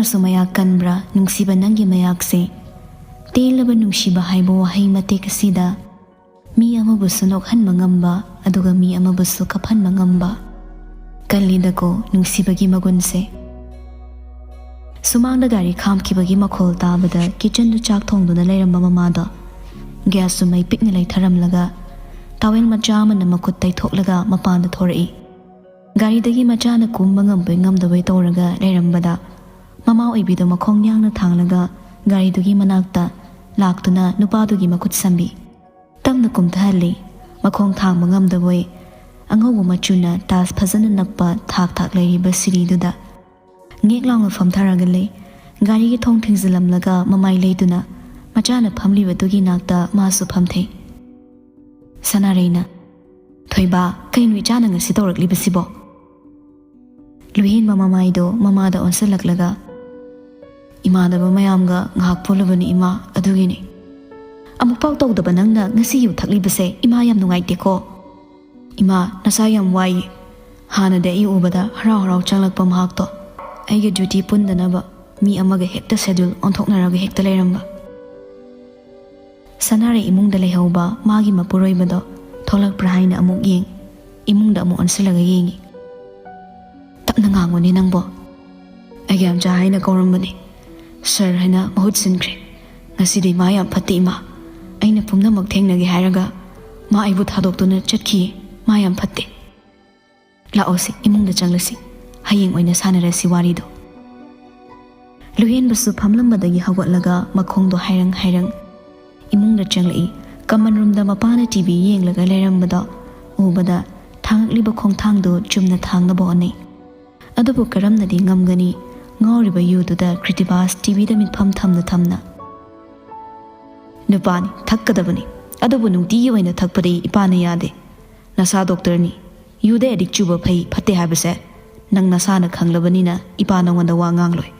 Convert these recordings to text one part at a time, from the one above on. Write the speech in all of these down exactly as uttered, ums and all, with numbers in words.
ꯁꯨ ꯃꯌꯥꯛ ꯀꯟꯕ꯭ꯔꯥ ꯅꯨꯡꯁꯤꯕ ꯅꯪꯒꯤ ꯃꯌꯥꯛꯁꯦ? ꯇꯦꯜꯂꯕ ꯅꯨꯡꯁꯤꯕ ꯍꯥꯏꯕ ꯋꯥꯍꯩ ꯃꯇꯦꯛ ꯑꯁꯤꯗ ꯃꯤ ꯑꯃꯕꯨꯁꯨ ꯅꯣꯛꯍꯟꯕ ꯉꯝꯕ, ꯑꯗꯨꯒ ꯃꯤ ꯑꯃꯕꯨꯁꯨ ꯀꯞꯍꯟꯕ ꯉꯝꯕ꯫ ꯀꯜꯂꯤꯗꯀꯣ ꯅꯨꯡꯁꯤꯕꯒꯤ ꯃꯒꯨꯟꯁꯦ꯫ ꯁꯨꯃꯥꯡꯗ ꯒꯥꯔꯤ ꯈꯥꯝꯈꯤꯕꯒꯤ ꯃꯈꯣꯜ ꯇꯥꯕꯗ ꯀꯤꯆꯟꯗ ꯆꯥꯛ ꯊꯣꯡꯗꯨꯅ ꯂꯩꯔꯝꯕ ꯃꯃꯥꯗꯣ ꯒ꯭ꯌꯥꯁꯁꯨ ꯃꯩ ꯄꯤꯛꯅ ꯂꯩꯊꯔꯝꯂꯒ ꯇꯥꯋꯦꯜ ꯃꯆꯥ ꯑꯃꯅ ꯃꯈꯨꯠ ꯇꯩꯊꯣꯛꯂꯒ ꯃꯄꯥꯟꯗ ꯊꯣꯔꯛꯏ꯫ ꯒꯥꯔꯤꯗꯒꯤ ꯃꯆꯥꯅ ꯀꯨꯝꯕ ꯉꯝꯕꯣꯏ ꯉꯝꯗꯕꯣꯏ ꯇꯧꯔꯒ ꯂꯩꯔꯝꯕꯗ ꯃꯃꯥ ꯑꯣꯏꯕꯤꯗꯣ ꯃꯈꯣꯡ ꯌꯥꯡꯅ ꯊꯥꯡꯂꯒ ꯒꯥꯔꯤꯗꯨꯒꯤ ꯃꯅꯥꯛꯇ ꯂꯥꯛꯇꯨꯅ ꯅꯨꯄꯥꯗꯨꯒꯤ ꯃꯈꯨꯠ ꯁꯝꯕꯤ꯫ ꯇꯞꯅ ꯀꯨꯝꯊꯍꯜꯂꯤ꯫ ꯃꯈꯣꯡ ꯊꯥꯡꯕ ꯉꯝꯗꯕꯣꯏ ꯑꯉꯧꯕ ꯃꯆꯨꯅ ꯇꯥꯏꯜꯁ ꯐꯖꯅ ꯅꯞꯄ ꯊꯥꯛ ꯊꯥꯛ ꯂꯩꯔꯤꯕ ꯁꯤꯔꯤꯗꯨꯗ ꯉꯦꯛ ꯂꯥꯎꯅ ꯐꯝꯊꯔꯒ ꯂꯩ꯫ ꯒꯥꯔꯤꯒꯤ ꯊꯣꯡ ꯊꯤꯡꯖꯤꯜꯂꯝꯂꯒ ꯃꯃꯥꯏ ꯂꯩꯗꯨꯅ ꯃꯆꯥꯅ ꯐꯝꯂꯤꯕꯗꯨꯒꯤ ꯅꯥꯛꯇ ꯃꯥꯁꯨ ꯐꯝꯊꯩ꯫ ꯁꯅꯥꯔꯩꯅ, "ꯊꯣꯏꯕ, ꯀꯩꯅꯣ ꯏꯆꯥꯅ ꯉꯁꯤ ꯇꯧꯔꯛꯂꯤꯕꯁꯤꯕꯣ?" ꯂꯨꯍꯦꯟꯕ ꯃꯃꯥꯏꯗꯣ ꯃꯃꯥꯗ ꯑꯣꯟꯁꯤꯜꯂꯛꯂꯒ, "ꯏꯃꯥꯟꯅꯕ ꯃꯌꯥꯝꯒ ꯉꯥꯏꯍꯥꯛ ꯄꯨꯜꯂꯨꯕꯅꯤ ꯏꯃꯥ, ꯑꯗꯨꯒꯤꯅꯤ꯫ ꯑꯃꯨꯛꯐꯥꯎ ꯇꯧꯗꯕ ꯅꯪꯅ ꯉꯁꯤ ꯌꯨ ꯊꯛꯂꯤꯕꯁꯦ ꯏꯃꯥ ꯌꯥꯝ ꯅꯨꯡꯉꯥꯏꯇꯦꯀꯣ꯫ ꯏꯃꯥ, ꯅꯁꯥ ꯌꯥꯝ ꯋꯥꯏꯌꯦ꯫ ꯍꯥꯟꯅꯗꯤ ꯑꯩ ꯎꯕꯗ ꯍꯔꯥꯎ ꯍꯔꯥꯎ ꯆꯪꯂꯛꯄ ꯃꯍꯥꯛꯇꯣ ꯑꯩꯒ ꯗ꯭ꯌꯨꯇꯤ ꯄꯨꯟꯗꯅꯕ ꯃꯤ ꯑꯃꯒ ꯍꯦꯛꯇ ꯁꯦꯗ꯭ꯌꯨꯜ ꯑꯣꯟꯊꯣꯛꯅꯔꯒ ꯍꯦꯛꯇ ꯂꯩꯔꯝꯕ꯫" ꯁꯅꯥꯔꯩ ꯏꯃꯨꯡꯗ ꯂꯩꯍꯧꯕ ꯃꯥꯒꯤ ꯃꯄꯨꯔꯣꯏꯕꯗꯣ ꯊꯣꯛꯂꯛꯄ꯭ꯔꯥ ꯍꯥꯏꯅ ꯑꯃꯨꯛ ꯌꯦꯡ, ꯏꯃꯨꯡꯗ ꯑꯃꯨꯛ ꯑꯣꯟꯁꯤꯜꯂꯒ ꯌꯦꯡꯉꯤ꯫ "ꯇꯞꯅ ꯉꯥꯡꯉꯨꯅꯦ ꯅꯪꯕꯣ꯫ ꯑꯩꯒꯤ ꯑꯝꯆꯥ ꯍꯥꯏꯅ ꯀꯧꯔꯝꯕꯅꯦ, ꯁꯥꯔ ꯍꯥꯏꯅ ꯃꯍꯨꯠ ꯁꯤꯟꯈ꯭ꯔꯦ꯫ ꯉꯁꯤꯗꯤ ꯃꯥ ꯌꯥꯝ ꯐꯠꯇꯦ ꯏꯃꯥ꯫ ꯑꯩꯅ ꯄꯨꯝꯅꯃꯛ ꯊꯦꯡꯅꯒꯦ ꯍꯥꯏꯔꯒ ꯃꯥ ꯑꯩꯕꯨ ꯊꯥꯗꯣꯛꯇꯨꯅ ꯆꯠꯈꯤꯌꯦ꯫ ꯃꯥ ꯌꯥꯝ ꯐꯠꯇꯦ꯫ ꯂꯥꯛꯑꯣꯁꯦ, ꯏꯃꯨꯡꯗ ꯆꯪꯂꯁꯤ꯫ ꯍꯌꯦꯡ ꯑꯣꯏꯅ ꯁꯥꯟꯅꯔꯁꯤ ꯋꯥꯔꯤꯗꯣ꯫" ꯂꯨꯍꯦꯟꯕꯁꯨ ꯐꯝꯂꯝꯕꯗꯒꯤ ꯍꯧꯒꯠꯂꯒ ꯃꯈꯣꯡꯗꯣ ꯍꯥꯏꯔꯪ ꯍꯥꯏꯔꯪ ꯏꯃꯨꯡꯗ ꯆꯪꯂꯛꯏ꯫ ꯀꯃꯟ ꯔꯨꯝꯗ ꯃꯄꯥꯅ ꯇꯤ ꯚꯤ ꯌꯦꯡꯂꯒ ꯂꯩꯔꯝꯕꯗꯣ ꯎꯕꯗ ꯊꯥꯡꯂꯛꯂꯤꯕ ꯈꯣꯡꯊꯥꯡꯗꯨ ꯆꯨꯝꯅ ꯊꯥꯡꯅꯕ ꯍꯣꯠꯅꯩ꯫ ꯑꯗꯨꯕꯨ ꯀꯔꯝꯅꯗꯤ ꯉꯝꯒꯅꯤ? ꯉꯥꯎꯔꯤꯕ ꯌꯨꯗꯨꯗ ꯀ꯭ꯔꯤꯇꯤꯕꯥꯁ ꯇꯤ ꯚꯤꯗ ꯃꯤꯠꯐꯝ ꯊꯝꯅ ꯊꯝꯅ꯫ "ꯅꯨꯄꯥꯅꯤ, ꯊꯛꯀꯗꯕꯅꯤ꯫ ꯑꯗꯨꯕꯨ ꯅꯨꯡꯇꯤꯒꯤ ꯑꯣꯏꯅ ꯊꯛꯄꯗꯤ ꯏꯄꯥꯅ ꯌꯥꯗꯦ꯫ ꯅꯁꯥ ꯗꯣꯛꯇꯔꯅꯤ꯫ ꯌꯨꯗ ꯑꯦꯗꯤꯛ ꯆꯨꯕ ꯐꯩ ꯐꯠꯇꯦ ꯍꯥꯏꯕꯁꯦ ꯅꯪ ꯅꯁꯥꯅ ꯈꯪꯂꯕꯅꯤꯅ ꯏꯄꯥ ꯅꯉꯣꯟꯗ ꯋꯥ ꯉꯥꯡꯂꯣꯏ꯫"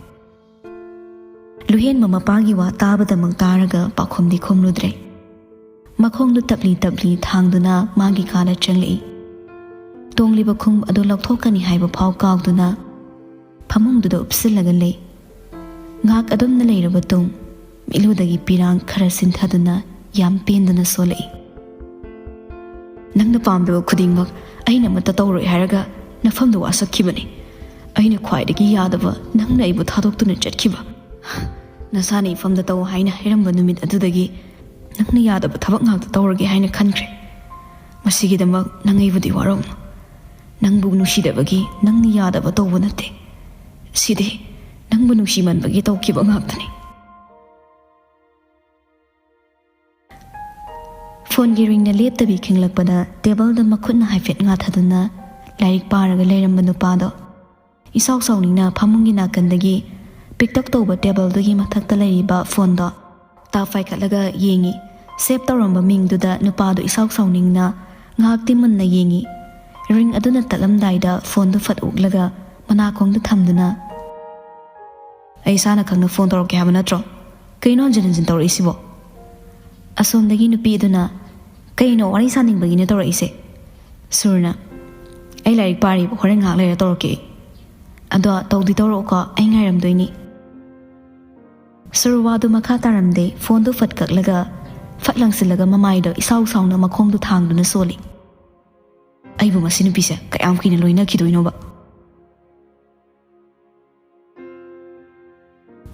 ꯂꯨꯍꯦꯟꯕ ꯃꯄꯥꯒꯤ ꯋꯥ ꯇꯥꯕꯗꯃꯛ ꯇꯥꯔꯒ ꯄꯥꯎꯈꯨꯝꯗꯤ ꯈꯨꯝꯂꯨꯗ꯭ꯔꯦ꯫ ꯃꯈꯣꯡꯗꯨ ꯇꯞꯂꯤ ꯇꯞꯂꯤ ꯊꯥꯡꯗꯨꯅ ꯃꯥꯒꯤ ꯀꯥꯗ ꯆꯪꯂꯛꯏ꯫ ꯇꯣꯡꯂꯤꯕ ꯈꯣꯡꯎꯞ ꯑꯗꯨ ꯂꯧꯊꯣꯛꯀꯅꯤ ꯍꯥꯏꯕ ꯐꯥꯎ ꯀꯥꯎꯗꯨꯅ ꯐꯃꯨꯡꯗꯨꯗ ꯎꯞꯁꯤꯜꯂꯒ ꯂꯩ꯫ ꯉꯥꯏꯍꯥꯛ ꯑꯗꯨꯝꯅ ꯂꯩꯔꯕ ꯇꯨꯡ, ꯃꯤꯠꯂꯨꯗꯒꯤ ꯄꯤꯔꯥꯡ ꯈꯔ ꯆꯤꯟꯊꯗꯨꯅ ꯌꯥꯝ ꯄꯦꯟꯗꯅ ꯁꯣꯜꯂꯛꯏ꯫ "ꯅꯪꯅ ꯄꯥꯝꯗꯕ ꯈꯨꯗꯤꯡꯃꯛ ꯑꯩꯅ ꯑꯃꯠꯇ ꯇꯧꯔꯣꯏ ꯍꯥꯏꯔꯒ ꯅꯐꯝꯗ ꯋꯥꯁꯛꯈꯤꯕꯅꯤ꯫ ꯑꯩꯅ ꯈ꯭ꯋꯥꯏꯗꯒꯤ ꯌꯥꯗꯕ ꯅꯪꯅ ꯑꯩꯕꯨ ꯊꯥꯗꯣꯛꯇꯨꯅ ꯆꯠꯈꯤꯕ꯫ ꯅꯁꯥꯅ ꯏꯐꯝꯗ ꯇꯧ ꯍꯥꯏꯅ ꯍꯥꯏꯔꯝꯕ ꯅꯨꯃꯤꯠ ꯑꯗꯨꯗꯒꯤ ꯅꯪꯅ ꯌꯥꯗꯕ ꯊꯕꯛ ꯉꯥꯛꯇ ꯇꯧꯔꯒꯦ ꯍꯥꯏꯅ ꯈꯟꯈ꯭ꯔꯦ꯫ ꯃꯁꯤꯒꯤꯗꯃꯛ ꯅꯪ ꯑꯩꯕꯨꯗꯤ ꯋꯥꯔꯧꯅꯨ꯫ ꯅꯪꯕꯨ ꯅꯨꯡꯁꯤꯗꯕꯒꯤ ꯅꯪꯅ ꯌꯥꯗꯕ ꯇꯧꯕ ꯅꯠꯇꯦ꯫ ꯁꯤꯗꯤ ꯅꯪꯕꯨ ꯅꯨꯡꯁꯤꯃꯟꯕꯒꯤ ꯇꯧꯈꯤꯕ ꯉꯥꯛꯇꯅꯤ"꯫ ꯐꯣꯟꯒꯤ ꯔꯤꯡꯅ ꯂꯦꯞꯇꯕꯤ ꯈꯤꯡꯂꯛꯄꯗ ꯇꯦꯕꯜꯗ ꯃꯈꯨꯠꯅ ꯍꯥꯏꯐꯦꯠ ꯉꯥꯊꯗꯨꯅ ꯂꯥꯏꯔꯤꯛ ꯄꯥꯔꯒ ꯂꯩꯔꯝꯕ ꯅꯨꯄꯥꯗꯣ ꯏꯁꯥꯎ ꯁꯥꯎꯅꯤꯡꯅ ꯐꯃꯨꯡꯒꯤ ꯅꯥꯀꯟꯗꯒꯤ ꯄꯤꯛꯇꯞ ꯇꯧꯕ ꯇꯦꯕꯜꯗꯨꯒꯤ ꯃꯊꯛꯇ ꯂꯩꯔꯤꯕ ꯐꯣꯟꯗꯣ ꯇꯥꯞ ꯄꯥꯏꯈꯠꯂꯒ ꯌꯦꯡꯉꯤ꯫ ꯁꯦꯞ ꯇꯧꯔꯝꯕ ꯃꯤꯡꯗꯨꯗ ꯅꯨꯄꯥꯗꯨ ꯏꯁꯥꯎ ꯁꯥꯎꯅꯤꯡꯅ ꯉꯥꯏꯍꯥꯛꯇꯤ ꯃꯨꯟꯅ ꯌꯦꯡꯉꯤ꯫ ꯔꯤꯡ ꯑꯗꯨꯅ ꯇꯠꯂꯝꯗꯥꯏꯗ ꯐꯣꯟꯗꯨ ꯐꯠ ꯎꯛꯂꯒ ꯃꯅꯥꯀꯣꯡꯗ ꯊꯝꯗꯨꯅ, "ꯑꯩ ꯏꯁꯥꯅ ꯈꯪꯅ ꯐꯣꯟ ꯇꯧꯔꯛꯀꯦ ꯍꯥꯏꯕ ꯅꯠꯇ꯭ꯔꯣ? ꯀꯩꯅꯣ ꯍꯟꯖꯤꯟ ꯍꯟꯖꯤꯟ ꯇꯧꯔꯛꯏꯁꯤꯕꯣ?" ꯑꯁꯣꯝꯗꯒꯤ ꯅꯨꯄꯤ ꯑꯗꯨꯅ, "ꯀꯩꯅꯣ ꯋꯥꯔꯤ ꯁꯥꯅꯤꯡꯕꯒꯤꯅ ꯇꯧꯔꯛꯏꯁꯦ?" ꯁꯨꯔꯅ, "ꯑꯩ ꯂꯥꯏꯔꯤꯛ ꯄꯥꯔꯤꯕ, ꯍꯣꯔꯦꯟ ꯉꯥꯏꯍꯥꯛ ꯂꯩꯔ ꯇꯧꯔꯛꯀꯦ ꯑꯩ꯫ ꯑꯗꯣ ꯇꯧꯗꯤ ꯇꯧꯔꯛꯎꯀꯣ, ꯑꯩ ꯉꯥꯏꯔꯝꯗꯣꯏꯅꯤ"꯫ ꯁꯨꯔ ꯋꯥꯗꯨ ꯃꯈꯥ ꯇꯥꯔꯝꯗꯦ꯫ ꯐꯣꯟꯗꯨ ꯐꯠ ꯀꯛꯂꯒ ꯐꯠ ꯂꯪꯁꯤꯜꯂꯒ ꯃꯃꯥꯏꯗ ꯏꯁꯥꯎ ꯁꯥꯎꯅ ꯃꯈꯣꯡꯗꯨ ꯊꯥꯡꯗꯨꯅ ꯁꯣꯜꯂꯤ꯫ "ꯑꯩꯕꯨ ꯃꯁꯤ ꯅꯨꯄꯤꯁꯦ ꯀꯌꯥꯝ ꯀꯨꯏꯅ ꯂꯣꯏꯅꯈꯤꯗꯣꯏꯅꯣꯕ?"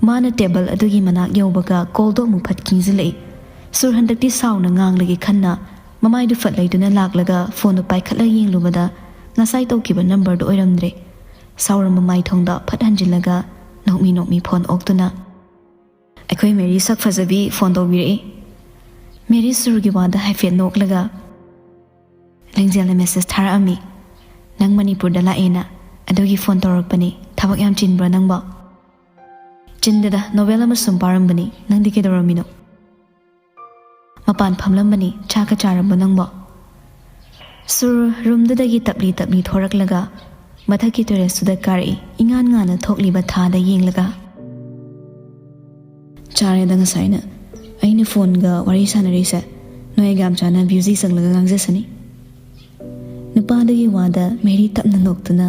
ꯃꯥꯅ ꯇꯦꯕꯜ ꯑꯗꯨꯒꯤ ꯃꯅꯥꯛ ꯌꯧꯕꯒ ꯀꯣꯜꯗꯣ ꯑꯃꯨꯛ ꯐꯠ ꯈꯤꯡꯖꯤꯜꯂꯛꯏ꯫ ꯁꯨꯔ ꯍꯟꯗꯛꯇꯤ ꯁꯥꯎꯅ ꯉꯥꯡꯂꯒꯦ ꯈꯟꯅ ꯃꯃꯥꯏꯗꯨ ꯐꯠ ꯂꯩꯗꯨꯅ ꯂꯥꯛꯂꯒ ꯐꯣꯟꯗꯨ ꯄꯥꯏꯈꯠꯂ ꯌꯦꯡꯂꯨꯕꯗ ꯉꯁꯥꯏ ꯇꯧꯈꯤꯕ ꯅꯝꯕꯔꯗꯨ ꯑꯣꯏꯔꯝꯗ꯭ꯔꯦ꯫ ꯁꯥꯎꯔꯝꯕ ꯃꯥꯏꯊꯣꯡꯗ ꯐꯠ ꯍꯟꯖꯤꯜꯂꯒ ꯅꯣꯛꯃꯤ ꯅꯣꯛꯃꯤ ꯐꯣꯟ ꯑꯣꯛꯇꯨꯅ, "ꯑꯩꯈꯣꯏ ꯃꯦꯔꯤ ꯁꯛ ꯐꯖꯕꯤ ꯐꯣꯟ ꯇꯧꯕꯤꯔꯛꯏ"꯫ ꯃꯦꯔꯤ ꯁꯨꯔꯒꯤ ꯋꯥꯗ ꯍꯥꯏꯐꯦꯠ ꯅꯣꯛꯂꯒ, "ꯂꯦꯡꯖꯦꯜꯅ ꯃꯦꯁꯦꯖ ꯊꯥꯔꯛꯑꯝꯃꯤ, ꯅꯪ ꯃꯅꯤꯄꯨꯔꯗ ꯂꯥꯛꯑꯦꯅ, ꯑꯗꯨꯒꯤ ꯐꯣꯟ ꯇꯧꯔꯛꯄꯅꯤ꯫ ꯊꯕꯛ ꯌꯥꯝ ꯆꯤꯟꯕ꯭ꯔꯣ ꯅꯪꯕꯣ?" "ꯆꯤꯟꯗꯦꯗ, ꯅꯣꯕꯦꯜ ꯑꯃ ꯁꯨꯝ ꯄꯥꯔꯝꯕꯅꯤ꯫ ꯅꯪꯗꯤ ꯀꯩꯗꯧꯔꯝꯃꯤꯅꯣ?" "ꯃꯄꯥꯟ ꯐꯝꯂꯝꯕꯅꯤ꯫ ꯆꯥꯛꯀ ꯆꯥꯔꯕꯣ ꯅꯪꯕꯣ?" ꯁꯨꯔ ꯔꯨꯝꯗꯨꯗꯒꯤ ꯇꯞꯂꯤ ꯇꯞꯂꯤ ꯊꯣꯔꯛꯂꯒ ꯃꯊꯛꯀꯤ ꯇꯦꯔꯦꯁꯇꯨꯗ ꯀꯥꯔꯛꯏ, ꯏꯉꯥꯟ ꯉꯥꯟꯅ ꯊꯣꯛꯂꯤꯕ ꯊꯥꯗ ꯌꯦꯡꯂꯒ꯫ "ꯆꯥꯔꯦꯗ ꯉꯁꯥꯏꯅ꯫ ꯑꯩꯅ ꯐꯣꯟꯒ ꯋꯥꯔꯤ ꯁꯥꯟꯅꯔꯤꯁꯦ ꯅꯣꯏ ꯑꯦꯛꯖꯥꯝ ꯆꯥꯅ ꯕ꯭ꯌꯨꯖꯤ ꯆꯪꯂꯒ ꯉꯥꯡꯖꯁꯅꯤ"꯫ ꯅꯨꯄꯥꯗꯨꯒꯤ ꯋꯥꯗ ꯃꯦꯔꯤ ꯇꯞꯅ ꯅꯣꯛꯇꯨꯅ,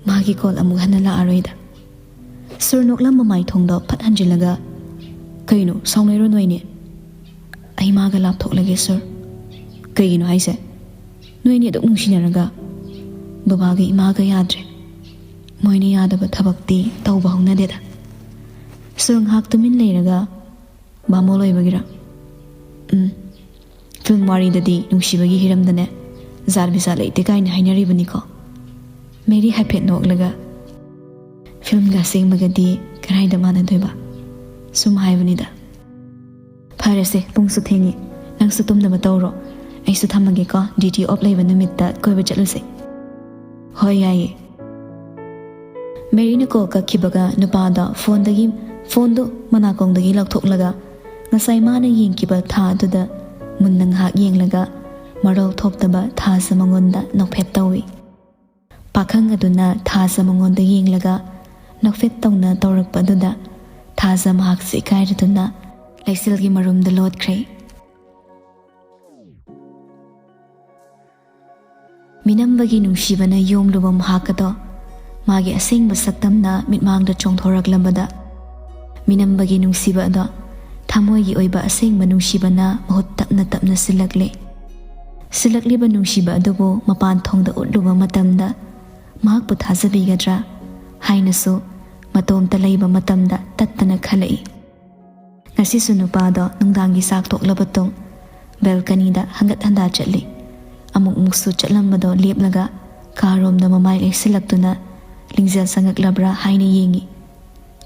"ꯃꯥꯒꯤ ꯀꯣꯜ ꯑꯃꯨꯛ ꯍꯟꯅ ꯂꯥꯛꯑꯔꯣꯏꯗ"꯫ ꯁꯨꯔ ꯅꯣꯛꯂꯝꯕ ꯃꯥꯏꯊꯣꯡꯗꯣ ꯐꯠ ꯍꯟꯖꯤꯜꯂꯒ, "ꯀꯩꯅꯣ, ꯁꯥꯎꯅꯩꯔꯣ ꯅꯣꯏꯅꯤ?" "ꯑꯩ ꯃꯥꯒ ꯂꯥꯞꯊꯣꯛꯂꯒꯦ ꯁꯨꯔ꯫" "ꯀꯩꯒꯤꯅꯣ ꯍꯥꯏꯁꯦ? ꯅꯣꯏꯅꯤ ꯑꯗꯨꯛ ꯅꯨꯡꯁꯤꯅꯔꯒ?" "ꯕꯕꯥꯒ ꯏꯃꯥꯒ ꯌꯥꯗ꯭ꯔꯦ꯫ ꯃꯣꯏꯅ ꯌꯥꯗꯕ ꯊꯕꯛꯇꯤ ꯇꯧꯕ ꯍꯧꯅꯗꯦꯗ꯫" ꯁꯨꯔ ꯉꯥꯏꯍꯥꯛ ꯇꯨꯃꯤꯟ ꯂꯩꯔꯒ, "ꯕꯥꯃꯣꯟ ꯑꯣꯏꯕꯒꯤꯔ?" "ꯎꯝ꯫ ꯐꯤꯜꯝ ꯋꯥꯔꯤꯗꯗꯤ ꯅꯨꯡꯁꯤꯕꯒꯤ ꯍꯤꯔꯝꯗꯅꯦ ꯖꯥꯠ ꯕꯤꯖꯥꯠ ꯂꯩꯇꯦ ꯀꯥꯏꯅ ꯍꯥꯏꯅꯔꯤꯕꯅꯤꯀꯣ꯫" ꯃꯦꯔꯤ ꯍꯥꯏꯐꯦꯠ ꯅꯣꯛꯂꯒ, "ꯐꯤꯜꯝꯒ ꯑꯁꯦꯡꯕꯒꯗꯤ ꯀꯗꯥꯏꯗ ꯃꯥꯟꯅꯗꯣꯏꯕ? ꯁꯨꯝ ꯍꯥꯏꯕꯅꯤꯗ꯫ ꯐꯔꯦꯁꯦ, ꯄꯨꯡꯁꯨ ꯊꯦꯡꯉꯤ, ꯅꯪꯁꯨ ꯇꯨꯝꯅꯕ ꯇꯧꯔꯣ꯫ ꯑꯩꯁꯨ ꯊꯝꯃꯒꯦꯀꯣ, ꯗ꯭ꯌꯨꯇꯤ ꯑꯣꯐ ꯂꯩꯕ ꯅꯨꯃꯤꯠꯇ ꯀꯣꯏꯕ ꯆꯠꯂꯨꯁꯦ꯫" "ꯍꯣꯏ, ꯌꯥꯏꯌꯦ꯫" ꯃꯦꯔꯤꯅ ꯀꯣꯜ ꯀꯛꯈꯤꯕꯒ ꯅꯨꯄꯥꯗꯣ ꯐꯣꯟꯗꯒꯤ, ꯐꯣꯟꯗꯨ ꯃꯅꯥꯀꯣꯡꯗꯒꯤ ꯂꯧꯊꯣꯛꯂꯒ ꯉꯁꯥꯏ ꯃꯥꯅ ꯌꯦꯡꯈꯤꯕ ꯊꯥ ꯑꯗꯨꯗ ꯃꯨꯟꯅ ꯉꯥꯏꯍꯥꯛ ꯌꯦꯡꯂꯒ ꯃꯔꯣꯜ ꯊꯣꯛꯇꯕ ꯊꯥꯖ ꯃꯉꯣꯟꯗ ꯅꯣꯛꯐꯦꯠ ꯇꯧꯏ꯫ ꯄꯥꯈꯪ ꯑꯗꯨꯅ ꯊꯥꯖ ꯃꯉꯣꯟꯗ ꯌꯦꯡꯂꯒ ꯅꯣꯛꯐꯦꯠ ꯇꯧꯅ ꯇꯧꯔꯛꯄ ꯑꯗꯨꯗ ꯊꯥꯖ ꯃꯍꯥꯛꯁꯨ ꯏꯀꯥꯏꯔꯗꯨꯅ ꯂꯩꯆꯤꯜꯒꯤ ꯃꯔꯨꯝꯗ ꯂꯣꯠꯈ꯭ꯔꯦ꯫ ꯃꯤꯅꯝꯕꯒꯤ ꯅꯨꯡꯁꯤꯕꯅ ꯌꯣꯝꯂꯨꯕ ꯃꯍꯥꯛ ꯑꯗꯣ ꯃꯥꯒꯤ ꯑꯁꯦꯡꯕ ꯁꯛꯇꯝꯅ ꯃꯤꯠꯃꯥꯡꯗ ꯆꯣꯡꯊꯣꯔꯛꯂꯝꯕꯗ, ꯃꯤꯅꯝꯕꯒꯤ ꯅꯨꯡꯁꯤꯕ ꯑꯗꯣ ꯊꯃꯣꯏꯒꯤ ꯑꯣꯏꯕ ꯑꯁꯦꯡꯕ ꯅꯨꯡꯁꯤꯕꯅ ꯃꯍꯨꯠ ꯇꯞꯅ ꯇꯞꯅ ꯁꯤꯜꯂꯛꯂꯦ꯫ ꯁꯤꯜꯂꯛꯂꯤꯕ ꯅꯨꯡꯁꯤꯕ ꯑꯗꯨꯕꯨ ꯃꯄꯥꯟ ꯊꯣꯡꯗ ꯎꯠꯂꯨꯕ ꯃꯇꯝꯗ ꯃꯍꯥꯛꯄꯨ ꯊꯥꯖꯕꯤꯒꯗ꯭ꯔꯥ ꯍꯥꯏꯅꯁꯨ ꯃꯇꯣꯝꯇ ꯂꯩꯕ ꯃꯇꯝꯗ ꯇꯠꯇꯅ ꯈꯜꯂꯛꯏ꯫ ꯉꯁꯤꯁꯨ ꯅꯨꯄꯥꯗꯣ ꯅꯨꯡꯗꯥꯡꯒꯤ ꯆꯥꯛ ꯇꯣꯛꯂꯕ ꯇꯨꯡ ꯕꯦꯜꯀꯅꯤꯗ ꯍꯪꯒꯠ ꯍꯟꯗꯥ ꯆꯠꯂꯤ꯫ ꯑꯃꯨꯛ ꯑꯃꯨꯛꯁꯨ ꯆꯠꯂꯝꯕꯗꯣ ꯂꯦꯞꯂꯒ ꯀꯥꯔꯣꯝꯗ ꯃꯃꯥꯏ ꯂꯩꯁꯤꯜꯂꯛꯇꯨꯅ ꯂꯤꯡꯖꯦꯜ ꯆꯪꯉꯛꯂꯕ꯭ꯔꯥ ꯍꯥꯏꯅ ꯌꯦꯡꯉꯤ꯫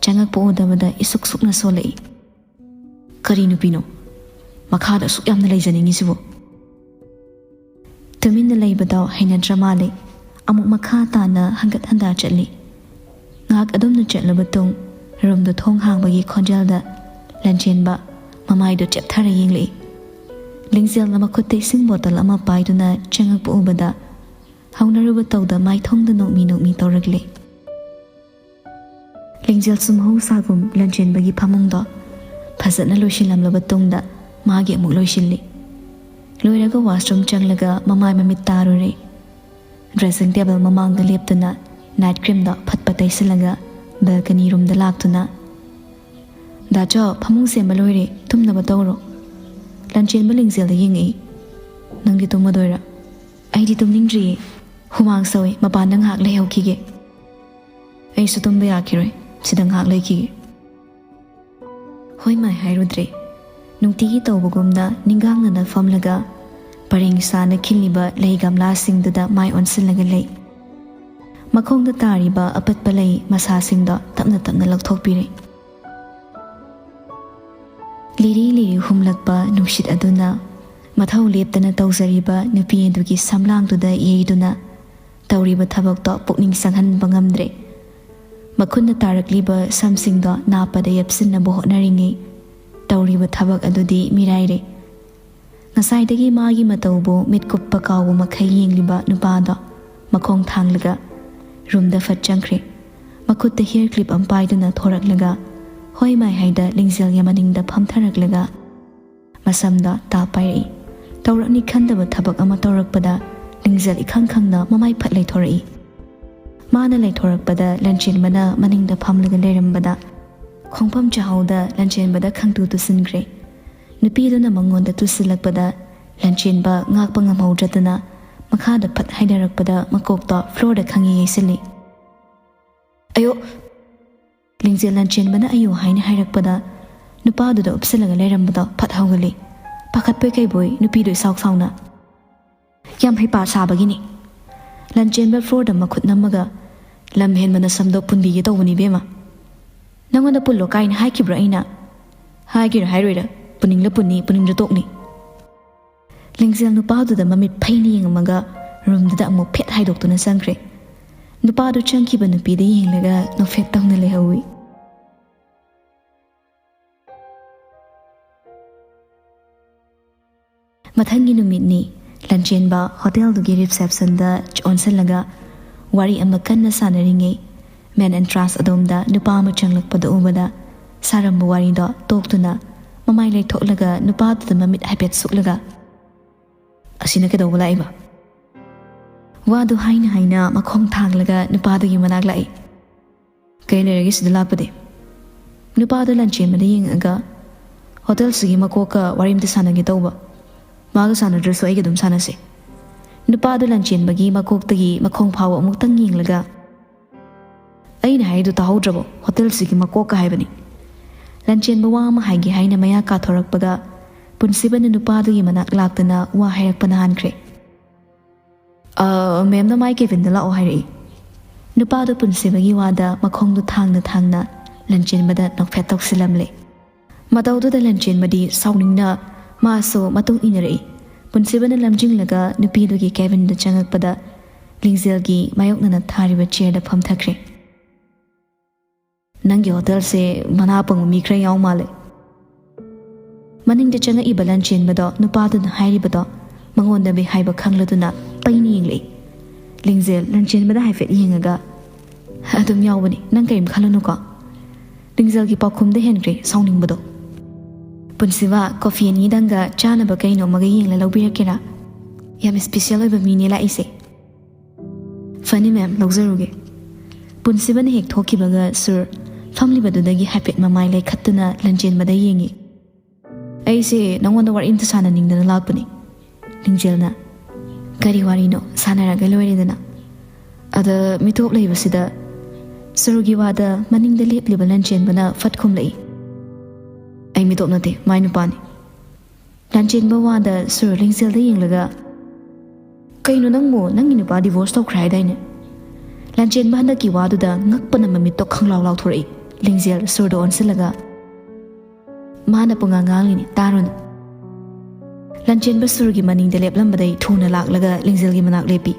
ꯆꯪꯉꯛꯄ ꯎꯗꯕꯗ ꯏꯁꯨꯛ ꯁꯨꯛꯅ ꯁꯣꯜꯂꯛꯏ꯫ "ꯀꯔꯤ ꯅꯨꯄꯤꯅꯣ? ꯃꯈꯥꯗ ꯑꯁꯨꯛ ꯌꯥꯝꯅ ꯂꯩꯖꯅꯤꯡꯉꯤꯁꯤꯕꯨ?" ꯇꯨꯃꯤꯟꯅ ꯂꯩꯕꯗꯣ ꯍꯩꯅꯗ꯭ꯔ ꯃꯥꯜꯂꯦ꯫ ꯑꯃꯨꯛ ꯃꯈꯥ ꯇꯥꯅ ꯍꯪꯒꯠ ꯍꯟꯗꯥ ꯆꯠꯂꯤ꯫ ꯉꯥꯏꯍꯥꯛ ꯑꯗꯨꯝꯅ ꯆꯠꯂꯕ ꯇꯨꯡ ꯔꯨꯝꯗ ꯊꯣꯡ ꯍꯥꯡꯕꯒꯤ ꯈꯣꯟꯖꯦꯜꯗ ꯂꯟꯆꯦꯟꯕ ꯃꯃꯥꯏꯗꯨ ꯆꯦꯞꯊꯔ ꯌꯦꯡꯂꯛꯏ꯫ ꯂꯤꯡꯖꯦꯜꯅ ꯃꯈꯨꯠꯇ ꯏꯁꯤꯡ ꯕꯣꯇꯜ ꯑꯃ ꯄꯥꯏꯗꯨꯅ ꯆꯪꯉꯛꯄ ꯎꯕꯗ ꯍꯧꯅꯔꯨꯕ ꯇꯧꯗ ꯃꯥꯏꯊꯣꯡꯗ ꯅꯣꯛꯃꯤ ꯅꯣꯛꯃꯤ ꯇꯧꯔꯛꯂꯦ꯫ ꯂꯤꯡꯖꯦꯜꯁꯨ ꯃꯍꯧꯁꯥꯒꯨꯝ ꯂꯟꯆꯦꯟꯕꯒꯤ ꯐꯃꯨꯡꯗꯣ ꯐꯖꯅ ꯂꯣꯏꯁꯤꯜꯂꯝꯂꯕ ꯇꯨꯡꯗ ꯃꯥꯒꯤ ꯑꯃꯨꯛ ꯂꯣꯏꯁꯤꯜꯂꯤ꯫ ꯂꯣꯏꯔꯒ ꯋꯥꯁꯔꯨꯝ ꯆꯪꯂꯒ ꯃꯃꯥꯏ ꯃꯃꯤꯠ ꯇꯥꯔꯨꯔꯦ꯫ ꯗ꯭ꯔꯦꯁꯤꯡ ꯇꯦꯕꯜ ꯃꯃꯥꯡꯗ ꯂꯦꯞꯇꯨꯅ ꯅꯥꯏꯠ ꯀ꯭ꯔꯤꯝꯗꯣ ꯐꯠꯄ ꯇꯩꯁꯤꯜꯂꯒ ꯕꯦꯜꯀꯅꯤ ꯔꯨꯝꯗ ꯂꯥꯛꯇꯨꯅ, "ꯗꯥꯆꯧ, ꯐꯃꯨꯡ ꯁꯦꯝꯕ ꯂꯣꯏꯔꯦ, ꯇꯨꯝꯅꯕ ꯇꯧꯔꯣ꯫" ꯂꯟꯆꯦꯟꯕ ꯂꯤꯡꯖꯦꯜꯗ ꯌꯦꯡꯉꯛꯏ꯫ "ꯅꯪꯗꯤ ꯇꯨꯝꯃꯗꯣꯏꯔꯥ?" "ꯑꯩꯗꯤ ꯇꯨꯝꯅꯤꯡꯗ꯭ꯔꯤꯌꯦ, ꯍꯨꯃꯥꯡ ꯁꯧꯏ, ꯃꯄꯥꯟꯗ ꯉꯥꯏꯍꯥꯛ ꯂꯩꯍꯧꯈꯤꯒꯦ꯫" "ꯑꯩꯁꯨ ꯇꯨꯝꯕ ꯌꯥꯈꯤꯔꯣꯏ, ꯁꯤꯗ ꯉꯥꯏꯍꯥꯛ ꯂꯩꯈꯤꯒꯦ꯫" ꯍꯣꯏ ꯃꯥꯏ ꯍꯥꯏꯔꯨꯗ꯭ꯔꯦ꯫ ꯅꯨꯡꯇꯤꯒꯤ ꯇꯧꯕꯒꯨꯝꯅ ꯅꯤꯡꯒꯥꯡꯅꯅ ꯐꯝꯂꯒ ꯄꯔꯦꯡ ꯁꯥꯅ ꯈꯤꯜꯂꯤꯕ ꯂꯩ ꯒꯝꯂꯥꯁꯤꯡꯗꯨꯗ ꯃꯥꯏ ꯑꯣꯟꯁꯤꯜꯂꯒ ꯂꯩ꯫ ꯃꯈꯣꯡꯗ ꯇꯥꯔꯤꯕ ꯑꯄꯠꯄ ꯂꯩ ꯃꯁꯥꯁꯤꯡꯗꯣ ꯇꯞꯅ ꯇꯞꯅ ꯂꯧꯊꯣꯛꯄꯤꯔꯦ꯫ ꯂꯤꯔꯤ ꯂꯤꯔꯤ ꯍꯨꯝꯂꯛꯄ ꯅꯨꯡꯁꯤꯠ ꯑꯗꯨꯅ ꯃꯊꯧ ꯂꯦꯞꯇꯅ ꯇꯧꯖꯔꯤꯕ ꯅꯨꯄꯤ ꯑꯗꯨꯒꯤ ꯁꯝꯂꯥꯡꯗꯨꯗ ꯌꯩꯗꯨꯅ ꯇꯧꯔꯤꯕ ꯊꯕꯛꯇꯣ ꯄꯨꯛꯅꯤꯡ ꯆꯪꯍꯟꯕ ꯉꯝꯗ꯭ꯔꯦ꯫ ꯃꯈꯨꯠꯅ ꯇꯥꯔꯛꯂꯤꯕ ꯁꯝꯁꯤꯡꯗꯣ ꯅꯥꯞꯄꯗ ꯌꯦꯞꯁꯤꯟꯅꯕ ꯍꯣꯠꯅꯔꯤꯉꯩ ꯇꯧꯔꯤꯕ ꯊꯕꯛ ꯑꯗꯨꯗꯤ ꯃꯤꯔꯥꯏꯔꯦ꯫ ꯉꯁꯥꯏꯗꯒꯤ ꯃꯥꯒꯤ ꯃꯇꯧꯕꯨ ꯃꯤꯠ ꯀꯨꯞꯄ ꯀꯥꯎꯕ ꯃꯈꯩ ꯌꯦꯡꯂꯤꯕ ꯅꯨꯄꯥꯗꯣ ꯃꯈꯣꯡ ꯊꯥꯡꯂꯒ ꯔꯨꯝꯗ ꯐꯠ ꯆꯪꯈ꯭ꯔꯦ꯫ ꯃꯈꯨꯠꯇ ꯍꯤꯌꯔ ꯀ꯭ꯂꯤꯞ ꯑꯃ ꯄꯥꯏꯗꯨꯅ ꯊꯣꯔꯛꯂꯒ ꯍꯣꯏ ꯃꯥꯏ ꯍꯥꯏꯗ ꯂꯤꯡꯖꯦꯜꯒꯤ ꯃꯅꯤꯡꯗ ꯐꯝꯊꯔꯛꯂꯒ ꯃꯁꯝꯗ ꯇꯥ ꯄꯥꯏꯔꯛꯏ꯫ ꯇꯧꯔꯛꯅꯤ ꯈꯟꯗꯕ ꯊꯕꯛ ꯑꯃ ꯇꯧꯔꯛꯄꯗ ꯂꯤꯡꯖꯦꯜ ꯏꯈꯪ ꯈꯪꯅ ꯃꯃꯥꯏ ꯐꯠ ꯂꯩꯊꯣꯔꯛꯏ꯫ ꯃꯥꯅ ꯂꯩꯊꯣꯔꯛꯄꯗ ꯂꯟꯆꯦꯟꯕꯅ ꯃꯅꯤꯡꯗ ꯐꯝꯂꯒ ꯂꯩꯔꯝꯕꯗ ꯈꯣꯡꯐꯝ ꯆꯥꯍꯧꯗ ꯂꯟꯆꯦꯟꯕꯗ ꯈꯪꯇꯨ ꯇꯨꯁꯤꯟꯈ꯭ꯔꯦ꯫ ꯅꯨꯄꯤꯗꯨꯅ ꯃꯉꯣꯟꯗ ꯇꯨꯁꯤꯜꯂꯛꯄꯗ ꯂꯟꯆꯦꯟꯕ ꯉꯥꯛꯄ ꯉꯝꯍꯧꯗ꯭ꯔꯗꯨꯅ ꯃꯈꯥꯗ ꯐꯠ ꯍꯥꯏꯊꯔꯛꯄꯗ ꯃꯀꯣꯛꯇꯣ ꯐ꯭ꯂꯣꯔꯗ ꯈꯪꯉꯤ ꯌꯩꯁꯤꯜꯂꯤ꯫ "ꯑꯌꯣ!" ꯂꯤꯡꯖꯦꯜ ꯂꯟꯆꯦꯟꯕꯅ "ꯑꯌꯣ" ꯍꯥꯏꯅ ꯍꯥꯏꯔꯛꯄꯗ ꯅꯨꯄꯥꯗꯨꯗ ꯎꯞꯁꯤꯜꯂꯒ ꯂꯩꯔꯝꯕꯗꯣ ꯐꯠ ꯍꯧꯒꯠꯂꯤ꯫ ꯄꯥꯈꯠꯄꯣꯏ ꯀꯩꯕꯣꯏ ꯅꯨꯄꯤꯗꯨ ꯏꯁꯥꯎ ꯁꯥꯎꯅ, "ꯌꯥꯝ ꯍꯩꯄꯥ ꯁꯥꯕꯒꯤꯅꯤ꯫" ꯂꯟꯆꯦꯟꯕ ꯐ꯭ꯂꯣꯔꯗ ꯃꯈꯨꯠ ꯅꯝꯃꯒ, "ꯂꯝ ꯍꯦꯟꯕ ꯅꯁꯝꯗꯣ ꯄꯨꯟꯕꯤꯒꯦ ꯇꯧꯕꯅꯤ ꯏꯕꯦꯝꯃ꯫ ꯅꯪꯉꯣꯟꯗ ꯄꯨꯜꯂꯣ ꯀꯥꯏꯅ ꯍꯥꯏꯈꯤꯕ꯭ꯔꯣ ꯑꯩꯅ? ꯍꯥꯏꯒꯦꯔꯥ ꯍꯥꯏꯔꯣꯏꯔꯥ, ꯄꯨꯅꯤꯡꯂ ꯄꯨꯟꯅꯤ, ꯄꯨꯅꯤꯡꯗ꯭ꯔ ꯇꯣꯛꯅꯤ꯫" ꯂꯤꯡꯖꯦꯜ ꯅꯨꯄꯥꯗꯨꯗ ꯃꯃꯤꯠ ꯐꯩꯅ ꯌꯦꯡꯉꯝꯃꯒ ꯔꯨꯝꯗꯨꯗ ꯑꯃꯨꯛ ꯐꯦꯠ ꯍꯥꯏꯗꯣꯛꯇꯨꯅ ꯆꯪꯈ꯭ꯔꯦ꯫ ꯅꯨꯄꯥꯗꯨ ꯆꯪꯈꯤꯕ ꯅꯨꯄꯤꯗ ꯌꯦꯡꯂꯒ ꯅꯣꯛꯐꯦꯠ ꯇꯧꯅ ꯂꯩꯍꯧꯏ꯫ ꯃꯊꯪꯒꯤ ꯅꯨꯃꯤꯠꯅꯤ꯫ ꯂꯟꯆꯦꯟꯕ ꯍꯣꯇꯦꯜꯗꯨꯒꯤ ꯔꯤꯁꯦꯞꯁꯟꯗ ꯑꯣꯟꯁꯤꯜꯂꯒ ꯋꯥꯔꯤ ꯑꯃ ꯀꯟꯅ ꯁꯥꯟꯅꯔꯤꯉꯩ, ꯃꯦꯟ ꯑꯦꯟꯇ꯭ꯔꯥꯟꯁ ꯑꯗꯣꯝꯗ ꯅꯨꯄꯥ ꯑꯃ ꯆꯪꯂꯛꯄꯗ ꯎꯕꯗ ꯁꯥꯔꯝꯕ ꯋꯥꯔꯤꯗꯣ ꯇꯣꯛꯇꯨꯅ ꯃꯃꯥꯏ ꯂꯩꯊꯣꯛꯂꯒ ꯅꯨꯄꯥꯗꯨꯗ ꯃꯃꯤꯠ ꯍꯥꯏꯐꯦꯠ ꯁꯨꯛꯂꯒ, "ꯑꯁꯤꯅ ꯀꯩꯗꯧꯕ ꯂꯥꯛꯏꯕ?" ꯋꯥꯗꯨ ꯍꯥꯏꯅ ꯍꯥꯏꯅ ꯃꯈꯣꯡ ꯊꯥꯡꯂꯒ ꯅꯨꯄꯥꯗꯨꯒꯤ ꯃꯅꯥꯛ ꯂꯥꯛꯏ꯫ "ꯀꯩ ꯂꯩꯔꯒꯦ ꯁꯤꯗ ꯂꯥꯛꯄꯗꯤ?" ꯅꯨꯄꯥꯗꯣ ꯂꯟꯆꯦꯟꯕꯗ ꯌꯦꯡꯉꯒ, "ꯍꯣꯇꯦꯜꯁꯤꯒꯤ ꯃꯀꯣꯛꯀ ꯋꯥꯔꯤ ꯑꯝꯇ ꯁꯥꯟꯅꯒꯦ ꯇꯧꯕ꯫ ꯃꯥꯒ ꯁꯥꯟꯅꯗ꯭ꯔꯁꯨ ꯑꯩꯒ ꯑꯗꯨꯝ ꯁꯥꯟꯅꯁꯦ꯫" ꯅꯨꯄꯥꯗꯣ ꯂꯟꯆꯦꯟꯕꯒꯤ ꯃꯀꯣꯛꯇꯒꯤ ꯃꯈꯣꯡ ꯐꯥꯎꯕ ꯑꯃꯨꯛꯇꯪ ꯌꯦꯡꯂꯒ, "ꯑꯩꯅ ꯍꯥꯏꯗꯨ ꯇꯥꯍꯧꯗ꯭ꯔꯕꯣ? ꯍꯣꯇꯦꯜꯁꯤꯒꯤ ꯃꯀꯣꯛꯀ ꯍꯥꯏꯕꯅꯤ꯫" ꯂꯟꯆꯦꯟꯕ ꯋꯥ ꯑꯃ ꯍꯥꯏꯒꯦ ꯍꯥꯏꯅ ꯃꯌꯥ ꯀꯥꯊꯣꯔꯛꯄꯒ, ꯄꯨꯟꯁꯤꯕꯅ ꯅꯨꯄꯥꯗꯨꯒꯤ ꯃꯅꯥꯛ ꯂꯥꯛꯇꯨꯅ ꯋꯥ ꯍꯥꯏꯔꯛꯄꯅ ꯍꯥꯟꯈ꯭ꯔꯦ꯫ "ꯑ, ꯃꯦꯝꯅ ꯃꯥꯏ ꯀꯦꯕꯤꯟꯗ ꯂꯥꯛꯑꯣ ꯍꯥꯏꯔꯛꯏ꯫" ꯅꯨꯄꯥꯗꯣ ꯄꯨꯟꯁꯤꯕꯒꯤ ꯋꯥꯗ ꯃꯈꯣꯡꯗꯣ ꯊꯥꯡꯅ ꯊꯥꯡꯅ ꯂꯟꯆꯦꯟꯕꯗ ꯅꯣꯛꯐꯦꯠ ꯇꯧꯁꯤꯜꯂꯝꯂꯦ꯫ ꯃꯇꯧꯗꯨꯗ ꯂꯟꯆꯦꯟꯕꯗꯤ ꯁꯥꯎꯅꯤꯡꯅ ꯃꯥꯁꯨ ꯃꯇꯨꯡ ꯏꯟꯅꯔꯛꯏ꯫ ꯄꯨꯟꯁꯤꯕꯅ ꯂꯝꯖꯤꯡꯂꯒ ꯅꯨꯄꯤꯗꯨꯒꯤ ꯀꯦꯕꯤꯟꯗ ꯆꯪꯉꯛꯄꯗ, ꯂꯤꯡꯖꯦꯜꯒꯤ ꯃꯥꯌꯣꯛꯅꯅ ꯊꯥꯔꯤꯕ ꯆꯤꯌꯔꯗ ꯐꯝꯊꯈ꯭ꯔꯦ꯫ "ꯅꯪꯒꯤ ꯍꯣꯇꯦꯜꯁꯦ ꯃꯅꯥ ꯄꯪꯕ ꯃꯤ ꯈꯔ ꯌꯥꯎ ꯃꯥꯜꯂꯦ꯫" ꯃꯅꯤꯡꯗ ꯆꯪꯉꯛꯏꯕ ꯂꯟꯆꯦꯟꯕꯗꯣ, ꯅꯨꯄꯥꯗꯨꯅ ꯍꯥꯏꯔꯤꯕꯗꯣ ꯃꯉꯣꯟꯗ ꯃꯤꯍꯥꯏꯕ ꯈꯪꯂꯗꯨꯅ ꯄꯩꯅ ꯌꯦꯡꯂꯛꯏ꯫ ꯂꯤꯡꯖꯦꯜ ꯂꯟꯆꯦꯟꯕꯗ ꯍꯥꯏꯐꯦꯠ ꯌꯦꯡꯉꯒ, "ꯑꯗꯨꯝ ꯌꯥꯎꯕꯅꯤ, ꯅꯪ ꯀꯔꯤꯝ ꯈꯜꯂꯨꯅꯨꯀꯣ꯫" ꯂꯤꯡꯖꯦꯜꯒꯤ ꯄꯥꯎꯈꯨꯝꯗ ꯍꯦꯟꯈ꯭ꯔꯦ ꯁꯥꯎꯅꯤꯡꯕꯗꯣ꯫ "ꯄꯨꯟꯁꯤꯕ, ꯀꯣꯐꯤ ꯑꯅꯤꯗꯪꯒ ꯆꯥꯅꯕ ꯀꯩꯅꯣ ꯑꯃꯒ ꯌꯦꯡꯂ ꯂꯧꯕꯤꯔꯛꯀꯦꯔꯥ? ꯌꯥꯝ ꯏꯁꯄꯤꯁꯦꯜ ꯑꯣꯏꯕ ꯃꯤꯅꯦ ꯂꯥꯛꯏꯁꯦ꯫" "ꯐꯅꯤ ꯃꯦꯝ, ꯂꯧꯖꯔꯨꯒꯦ꯫" ꯄꯨꯟꯁꯤꯕꯅ ꯍꯦꯛ ꯊꯣꯛꯈꯤꯕꯒ ꯁꯨꯔ ꯐꯝꯂꯤꯕꯗꯨꯗꯒꯤ ꯍꯥꯏꯐꯦꯠ ꯃꯃꯥꯏ ꯂꯩꯈꯠꯇꯨꯅ ꯂꯟꯆꯦꯟꯕꯗ ꯌꯦꯡꯉꯤ꯫ "ꯑꯩꯁꯦ ꯅꯉꯣꯟꯗ ꯋꯥꯔꯤ ꯑꯝꯇ ꯁꯥꯟꯅꯅꯤꯡꯗꯅ ꯂꯥꯛꯄꯅꯤ꯫" ꯂꯤꯡꯖꯦꯜꯅ, "ꯀꯔꯤ ꯋꯥꯔꯤꯅꯣ? ꯁꯥꯟꯅꯔꯒ ꯂꯣꯏꯔꯦꯗꯅ꯫" ꯑꯗ ꯃꯤꯇꯣꯞ ꯂꯩꯕꯁꯤꯗ ꯁꯨꯔꯒꯤ ꯋꯥꯗ ꯃꯅꯤꯡꯗ ꯂꯦꯞꯂꯤꯕ ꯂꯟꯆꯦꯟꯕꯅ ꯐꯠ ꯈꯨꯝꯂꯛꯏ꯫ "ꯑꯩ ꯃꯤꯇꯣꯞ ꯅꯠꯇꯦ, ꯃꯥꯏ ꯅꯨꯄꯥꯅꯤ꯫" ꯂꯟꯆꯦꯟꯕ ꯋꯥꯗ ꯁꯨꯔ ꯂꯤꯡꯖꯦꯜꯗ ꯌꯦꯡꯂꯒ, "ꯀꯩꯅꯣ ꯅꯪꯕꯨ? ꯅꯪꯒꯤ ꯅꯨꯄꯥ ꯗꯤꯚꯣꯔꯁ ꯇꯧꯈ꯭ꯔꯦ ꯍꯥꯏꯗꯥꯏꯅꯦ?" ꯂꯟꯆꯦꯟꯕ ꯍꯟꯗꯛꯀꯤ ꯋꯥꯗꯨꯗ ꯉꯛꯄꯅ ꯃꯃꯤꯠꯇꯣ ꯈꯪꯂꯥꯎ ꯂꯥꯎꯊꯣꯔꯛꯏ꯫ ꯂꯤꯡꯖꯦꯜ ꯁꯨꯔꯗ ꯑꯣꯟꯁꯤꯜꯂꯒ, "ꯃꯥꯅ ꯄꯨꯡꯉꯥꯡ ꯉꯥꯡꯂꯤꯅꯤ, ꯇꯥꯔꯨꯅꯨ꯫" ꯂꯟꯆꯦꯟꯕ ꯁꯨꯔꯒꯤ ꯃꯅꯤꯡꯗ ꯂꯦꯞꯂꯝꯕꯗꯩ ꯊꯨꯅ ꯂꯥꯛꯂꯒ ꯂꯤꯡꯖꯦꯜꯒꯤ ꯃꯅꯥꯛ ꯂꯦꯞꯄꯤ꯫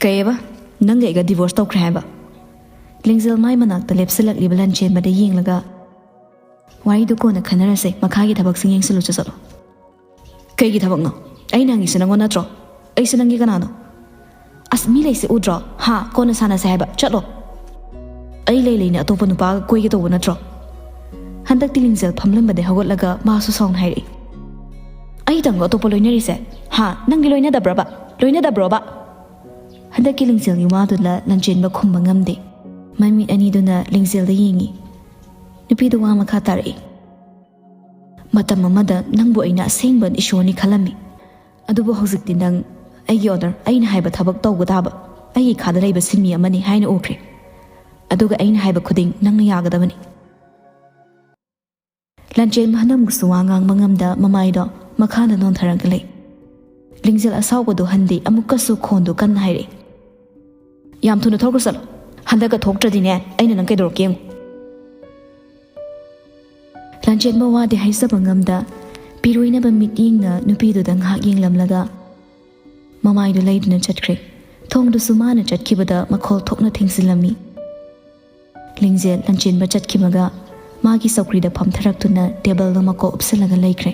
"ꯀꯩꯑꯕ? ꯅꯪꯒ ꯑꯩꯒ ꯗꯤꯚꯣꯔꯁ ꯇꯧꯈ꯭ꯔꯦ ꯍꯥꯏꯕ?" ꯂꯤꯡꯖꯦꯜ ꯃꯥꯏ ꯃꯅꯥꯛꯇ ꯂꯦꯞꯁꯤꯜꯂꯛꯂꯤꯕ ꯂꯟꯆꯦꯟꯕꯗ ꯌꯦꯡꯂꯒ, "ꯋꯥꯔꯤꯗꯨ ꯀꯣꯟꯅ ꯈꯟꯅꯔꯁꯦ, ꯃꯈꯥꯒꯤ ꯊꯕꯛꯁꯤꯡ ꯌꯦꯡꯁꯤꯜꯂꯨ ꯆꯠꯂꯣ꯫" "ꯀꯩꯒꯤ ꯊꯕꯛꯅꯣ? ꯑꯩꯅ ꯍꯪꯉꯤꯁꯦ ꯅꯪꯉꯣꯟ ꯅꯠꯇ꯭ꯔꯣ? ꯑꯩꯁꯦ ꯅꯪꯒꯤ ꯀꯅꯥꯅꯣ?" "ꯑꯁ, ꯃꯤ ꯂꯩꯁꯦ ꯎꯗ꯭ꯔꯣ? ꯍꯥ? ꯀꯣꯟꯅ ꯁꯥꯟꯅꯁꯦ ꯍꯥꯏꯕ, ꯆꯠꯂꯣ꯫" "ꯑꯩ ꯂꯩ ꯂꯩꯅ ꯑꯇꯣꯞꯄ ꯅꯨꯄꯥꯒ ꯀꯣꯏꯒꯦ ꯇꯧꯕ ꯅꯠꯇ꯭ꯔꯣ?" ꯍꯟꯗꯛꯇꯤ ꯂꯤꯡꯖꯦꯜ ꯐꯝꯂꯝꯕꯗꯩ ꯍꯧꯒꯠꯂꯒ ꯃꯥꯁꯨ ꯁꯥꯎꯅ ꯍꯥꯏꯔꯛꯏ꯫ "ꯑꯩꯇꯪꯒ ꯑꯇꯣꯞꯄ ꯂꯣꯏꯅꯔꯤꯁꯦ? ꯍꯥ? ꯅꯪꯗꯤ ꯂꯣꯏꯅꯗꯕ꯭ꯔꯕ? ꯂꯣꯏꯅꯗꯕ꯭ꯔꯣꯕ?" ꯍꯟꯗꯛꯀꯤ ꯂꯤꯡꯖꯦꯜꯒꯤ ꯋꯥꯗꯨꯗ ꯂꯟꯆꯦꯟꯕ ꯈꯨꯝꯕ ꯉꯝꯗꯦ꯫ ꯃꯃꯤꯠ ꯑꯅꯤꯗꯨꯅ ꯂꯤꯡꯖꯦꯜꯗ ꯌꯦꯡꯉꯤ꯫ ꯅꯨꯄꯤꯗꯨ ꯋꯥ ꯃꯈꯥ ꯇꯥꯔꯛꯏ꯫ "ꯃꯇꯝ ꯑꯃꯗ ꯅꯪꯕꯨ ꯑꯩꯅ ꯑꯁꯦꯡꯕ ꯏꯁꯣꯔꯅꯤ ꯈꯜꯂꯝꯃꯤ꯫ ꯑꯗꯨꯕꯨ ꯍꯧꯖꯤꯛꯇꯤ ꯅꯪ ꯑꯩꯒꯤ ꯑꯣꯔꯗꯔ, ꯑꯩꯅ ꯍꯥꯏꯕ ꯊꯕꯛ ꯇꯧꯕ ꯇꯥꯕ, ꯑꯩꯒꯤ ꯈꯥꯗ ꯂꯩꯕ ꯁꯤꯟꯃꯤ ꯑꯃꯅꯤ ꯍꯥꯏꯅ ꯎꯈ꯭ꯔꯦ꯫ ꯑꯗꯨꯒ ꯑꯩꯅ ꯍꯥꯏꯕ ꯈꯨꯗꯤꯡ ꯅꯪꯅ ꯌꯥꯒꯗꯕꯅꯤ꯫" ꯂꯥꯟꯆꯦꯟꯕ ꯍꯟꯗꯛꯃꯨꯛꯁꯨ ꯋꯥ ꯉꯥꯡꯕ ꯉꯝꯗ ꯃꯃꯥꯏꯗꯣ ꯃꯈꯥꯗ ꯅꯣꯟꯊꯔꯒ ꯂꯩ꯫ ꯂꯤꯡꯖꯦꯜ ꯑꯁꯥꯎꯕꯗꯨ ꯍꯟꯗꯦ, ꯑꯃꯨꯛꯀꯁꯨ ꯈꯣꯟꯗꯨ ꯀꯟꯅ ꯍꯥꯏꯔꯛꯏ꯫ "ꯌꯥꯝ ꯊꯨꯅ ꯊꯣꯛꯈ꯭ꯔꯣ ꯆꯠꯂꯣ꯫ ꯍꯟꯗꯛꯀ ꯊꯣꯛꯇ꯭ꯔꯗꯤꯅꯦ, ꯑꯩꯅ ꯅꯪ ꯀꯩꯗꯧꯔꯛꯀꯦ ꯌꯦꯡꯉꯨ꯫" ꯂꯥꯟꯆꯦꯟꯕ ꯋꯥꯗꯤ ꯍꯥꯏꯖꯕ ꯉꯝꯗ ꯄꯤꯔꯣꯏꯅꯕ ꯃꯤꯠꯌꯦꯡꯅ ꯅꯨꯄꯤꯗꯨꯗ ꯉꯥꯏꯍꯥꯛ ꯌꯦꯡꯂꯝꯂꯒ ꯃꯃꯥꯏꯗꯨ ꯂꯩꯗꯨꯅ ꯆꯠꯈ꯭ꯔꯦ꯫ ꯊꯣꯡꯗꯨꯁꯨ ꯃꯥꯅ ꯆꯠꯈꯤꯕꯗ ꯃꯈꯣꯜ ꯊꯣꯛꯅ ꯊꯤꯡꯖꯤꯜꯂꯝꯃꯤ꯫ ꯂꯤꯡꯖꯦꯜ ꯂꯥꯟꯆꯦꯟꯕ ꯆꯠꯈꯤꯕꯒ ꯃꯥꯒꯤ ꯆꯧꯀ꯭ꯔꯤꯗ ꯐꯝꯊꯔꯛꯇꯨꯅ ꯇꯦꯕꯜꯗ ꯃꯀꯣꯛ ꯎꯞꯁꯤꯜꯂꯒ ꯂꯩꯈ꯭ꯔꯦ꯫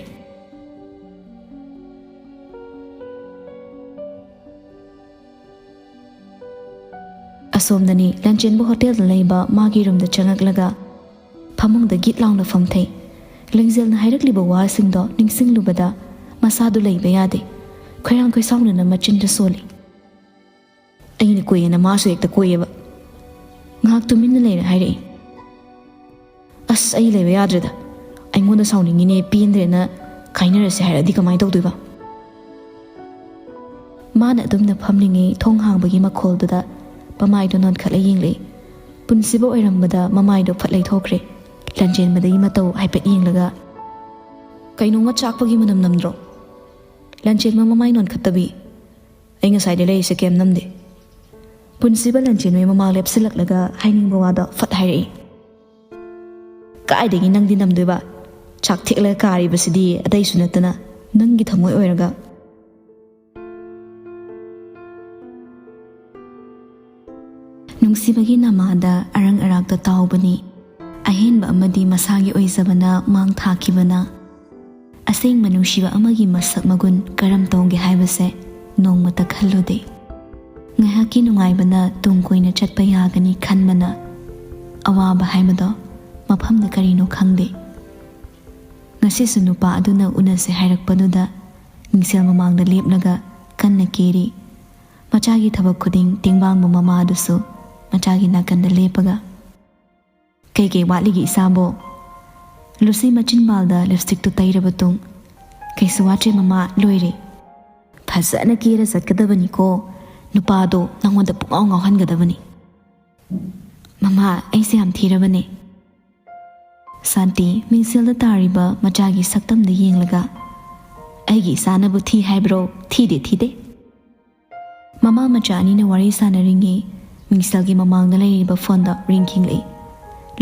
ꯑꯁꯣꯝꯗꯅꯤ, ꯂꯥꯟꯆꯦꯟꯕ ꯍꯣꯇꯦꯜꯗ ꯂꯩꯕ ꯃꯥꯒꯤ ꯔꯨꯝꯗ ꯆꯪꯉꯛꯂꯒ ꯐꯃꯨꯡꯗ ꯒꯤꯠ ꯂꯥꯎꯅ ꯐꯝꯊꯩ꯫ ꯂꯤꯡꯖꯦꯜꯅ ꯍꯥꯏꯔꯛꯂꯤꯕ ꯋꯥꯁꯤꯡꯗꯣ ꯅꯤꯡꯁꯤꯡꯂꯨꯕꯗ ꯃꯁꯥꯗꯨ ꯂꯩꯕ ꯌꯥꯗꯦ꯫ ꯈꯣꯏꯔꯥꯡ ꯈꯣꯏꯁꯥꯎꯅꯅ ꯃꯆꯤꯟꯗ ꯁꯣꯜꯂꯤ꯫ "ꯑꯩꯅ ꯀꯣꯏꯌꯦꯅ ꯃꯥꯁꯨ ꯍꯦꯛꯇ ꯀꯣꯏꯌꯦꯕ꯫ ꯉꯥꯏꯍꯥꯛ ꯇꯨꯃꯤꯟꯅ ꯂꯩꯔꯦ ꯍꯥꯏꯔꯛꯏ꯫ ꯑꯁ, ꯑꯩ ꯂꯩꯕ ꯌꯥꯗ꯭ꯔꯦꯗ꯫ ꯑꯩꯉꯣꯟꯗ ꯁꯥꯎꯅꯤꯡꯉꯤꯅꯦ, ꯄꯦꯟꯗ꯭ꯔꯦꯅ ꯀꯥꯏꯅꯔꯁꯦ ꯍꯥꯏꯔꯛꯑꯗꯤ ꯀꯃꯥꯏꯅ ꯇꯧꯗꯣꯏꯕ?" ꯃꯥꯅ ꯑꯗꯨꯝꯅ ꯐꯝꯂꯤꯉꯩ ꯊꯣꯡ ꯍꯥꯡꯕꯒꯤ ꯃꯈꯣꯜꯗꯨꯗ ꯃꯃꯥꯏꯗꯣ ꯅꯣꯟꯈꯠꯂ ꯌꯦꯡꯂꯛꯏ꯫ ꯄꯨꯟꯁꯤꯕ ꯑꯣꯏꯔꯝꯕꯗ ꯃꯃꯥꯏꯗꯣ ꯐꯠ ꯂꯩꯊꯣꯛꯈ꯭ꯔꯦ꯫ ꯂꯥꯟꯆꯦꯟꯕꯗꯒꯤ ꯃꯇꯧ ꯍꯥꯏꯐꯦꯠ ꯌꯦꯡꯂꯒ, "ꯀꯩꯅꯣꯝꯃ ꯆꯥꯛꯄꯒꯤ ꯃꯅꯝ ꯅꯝꯗ꯭ꯔꯣ?" ꯂꯥꯟꯆꯦꯟꯕ ꯃꯃꯥꯏ ꯅꯣꯟꯈꯠꯇꯕꯤ, "ꯑꯩ ꯉꯁꯥꯏꯗꯩ ꯂꯩꯔꯤꯁꯦ ꯀꯩꯝ ꯅꯝꯗꯦ꯫" ꯄꯨꯟꯁꯤꯕ ꯂꯥꯟꯆꯦꯟꯕꯒꯤ ꯃꯃꯥꯡ ꯂꯦꯞꯁꯤꯜꯂꯛꯂꯒ ꯍꯥꯏꯅꯤꯡꯕ ꯋꯥꯗꯣ ꯐꯠ ꯍꯥꯏꯔꯛꯏ꯫ "ꯀꯥꯏꯗꯒꯤ ꯅꯪꯗꯤ ꯅꯝꯗꯣꯏꯕ? ꯆꯥꯛ ꯊꯦꯛꯂꯒ ꯀꯥꯔꯤꯕꯁꯤꯗꯤ ꯑꯇꯩꯁꯨ ꯅꯠꯇꯅ ꯅꯪꯒꯤ ꯊꯃꯣꯏ ꯑꯣꯏꯔꯒ꯫" ꯅꯨꯡꯁꯤꯕꯒꯤ ꯅꯃꯥꯗ ꯑꯔꯪ ꯑꯔꯥꯛꯇ ꯇꯥꯎꯕꯅꯤ꯫ ꯑꯍꯦꯟꯕ ꯑꯃꯗꯤ ꯃꯁꯥꯒꯤ ꯑꯣꯏꯖꯕꯅ ꯃꯥꯡ ꯊꯥꯈꯤꯕꯅ꯫ ꯑꯁꯦꯡꯕ ꯅꯨꯡꯁꯤꯕ ꯑꯃꯒꯤ ꯃꯁꯛ ꯃꯒꯨꯟ ꯀꯔꯝ ꯇꯧꯒꯦ ꯍꯥꯏꯕꯁꯦ ꯅꯣꯡꯃꯇ ꯈꯜꯂꯨꯗꯦ꯫ ꯉꯥꯏꯍꯥꯛꯀꯤ ꯅꯨꯡꯉꯥꯏꯕꯅ ꯇꯨꯡ ꯀꯣꯏꯅ ꯆꯠꯄ ꯌꯥꯒꯅꯤ ꯈꯟꯕꯅ ꯑꯋꯥꯕ ꯍꯥꯏꯕꯗꯣ ꯃꯐꯝꯗ ꯀꯔꯤꯅꯣ ꯈꯪꯗꯦ꯫ ꯉꯁꯤꯁꯨ ꯅꯨꯄꯥ ꯑꯗꯨꯅ ꯎꯅꯁꯦ ꯍꯥꯏꯔꯛꯄꯗꯨꯗ ꯃꯤꯡꯁꯦꯜ ꯃꯃꯥꯡꯗ ꯂꯦꯞꯂꯒ ꯀꯟꯅ ꯀꯦꯔꯤ꯫ ꯃꯆꯥꯒꯤ ꯊꯕꯛ ꯈꯨꯗꯤꯡ ꯇꯦꯡꯕꯥꯡꯕ ꯃꯃꯥꯗꯨꯁꯨ ꯃꯆꯥꯒꯤ ꯅꯥꯀꯟꯗ ꯂꯦꯞꯄꯒ꯫ "ꯀꯩꯀꯩ ꯋꯥꯠꯂꯤꯒꯦ ꯏꯆꯥꯕꯣ?" ꯂꯨꯁꯤ ꯃꯆꯤꯟꯕꯥꯜꯗ ꯂꯤꯞꯁꯇꯤꯛꯇꯨ ꯇꯩꯔꯕ ꯇꯨꯡ, "ꯀꯩꯁꯨ ꯋꯥꯠꯇ꯭ꯔꯦ ꯃꯃꯥ, ꯂꯣꯏꯔꯦ꯫ ꯐꯖꯅ ꯀꯦꯔ ꯆꯠꯀꯗꯕꯅꯤꯀꯣ꯫ ꯅꯨꯄꯥꯗꯣ ꯅꯪꯉꯣꯟꯗ ꯄꯨꯡꯉꯥꯎ ꯉꯥꯎꯍꯟꯒꯗꯕꯅꯤ꯫" "ꯃꯃꯥ, ꯑꯩꯁꯦ ꯌꯥꯝ ꯊꯤꯔꯕꯅꯦ꯫" ꯁꯥꯟꯇꯤ ꯃꯤꯡꯁꯦꯜꯗ ꯇꯥꯔꯤꯕ ꯃꯆꯥꯒꯤ ꯁꯛꯇꯝꯗ ꯌꯦꯡꯂꯒ, "ꯑꯩꯒꯤ ꯏꯆꯥꯅꯕꯨ ꯊꯤ ꯍꯥꯏꯕ꯭ꯔꯣ? ꯊꯤꯗꯦ, ꯊꯤꯗꯦ꯫" ꯃꯃꯥ ꯃꯆꯥ ꯑꯅꯤꯅ ꯋꯥꯔꯤ ꯁꯥꯟꯅꯔꯤꯉꯩ ꯃꯤꯡꯁꯦꯜꯒꯤ ꯃꯃꯥꯡꯗ ꯂꯩꯔꯤꯕ ꯐꯣꯟꯗ ꯔꯤꯡ ꯈꯤꯡꯂꯛꯏ꯫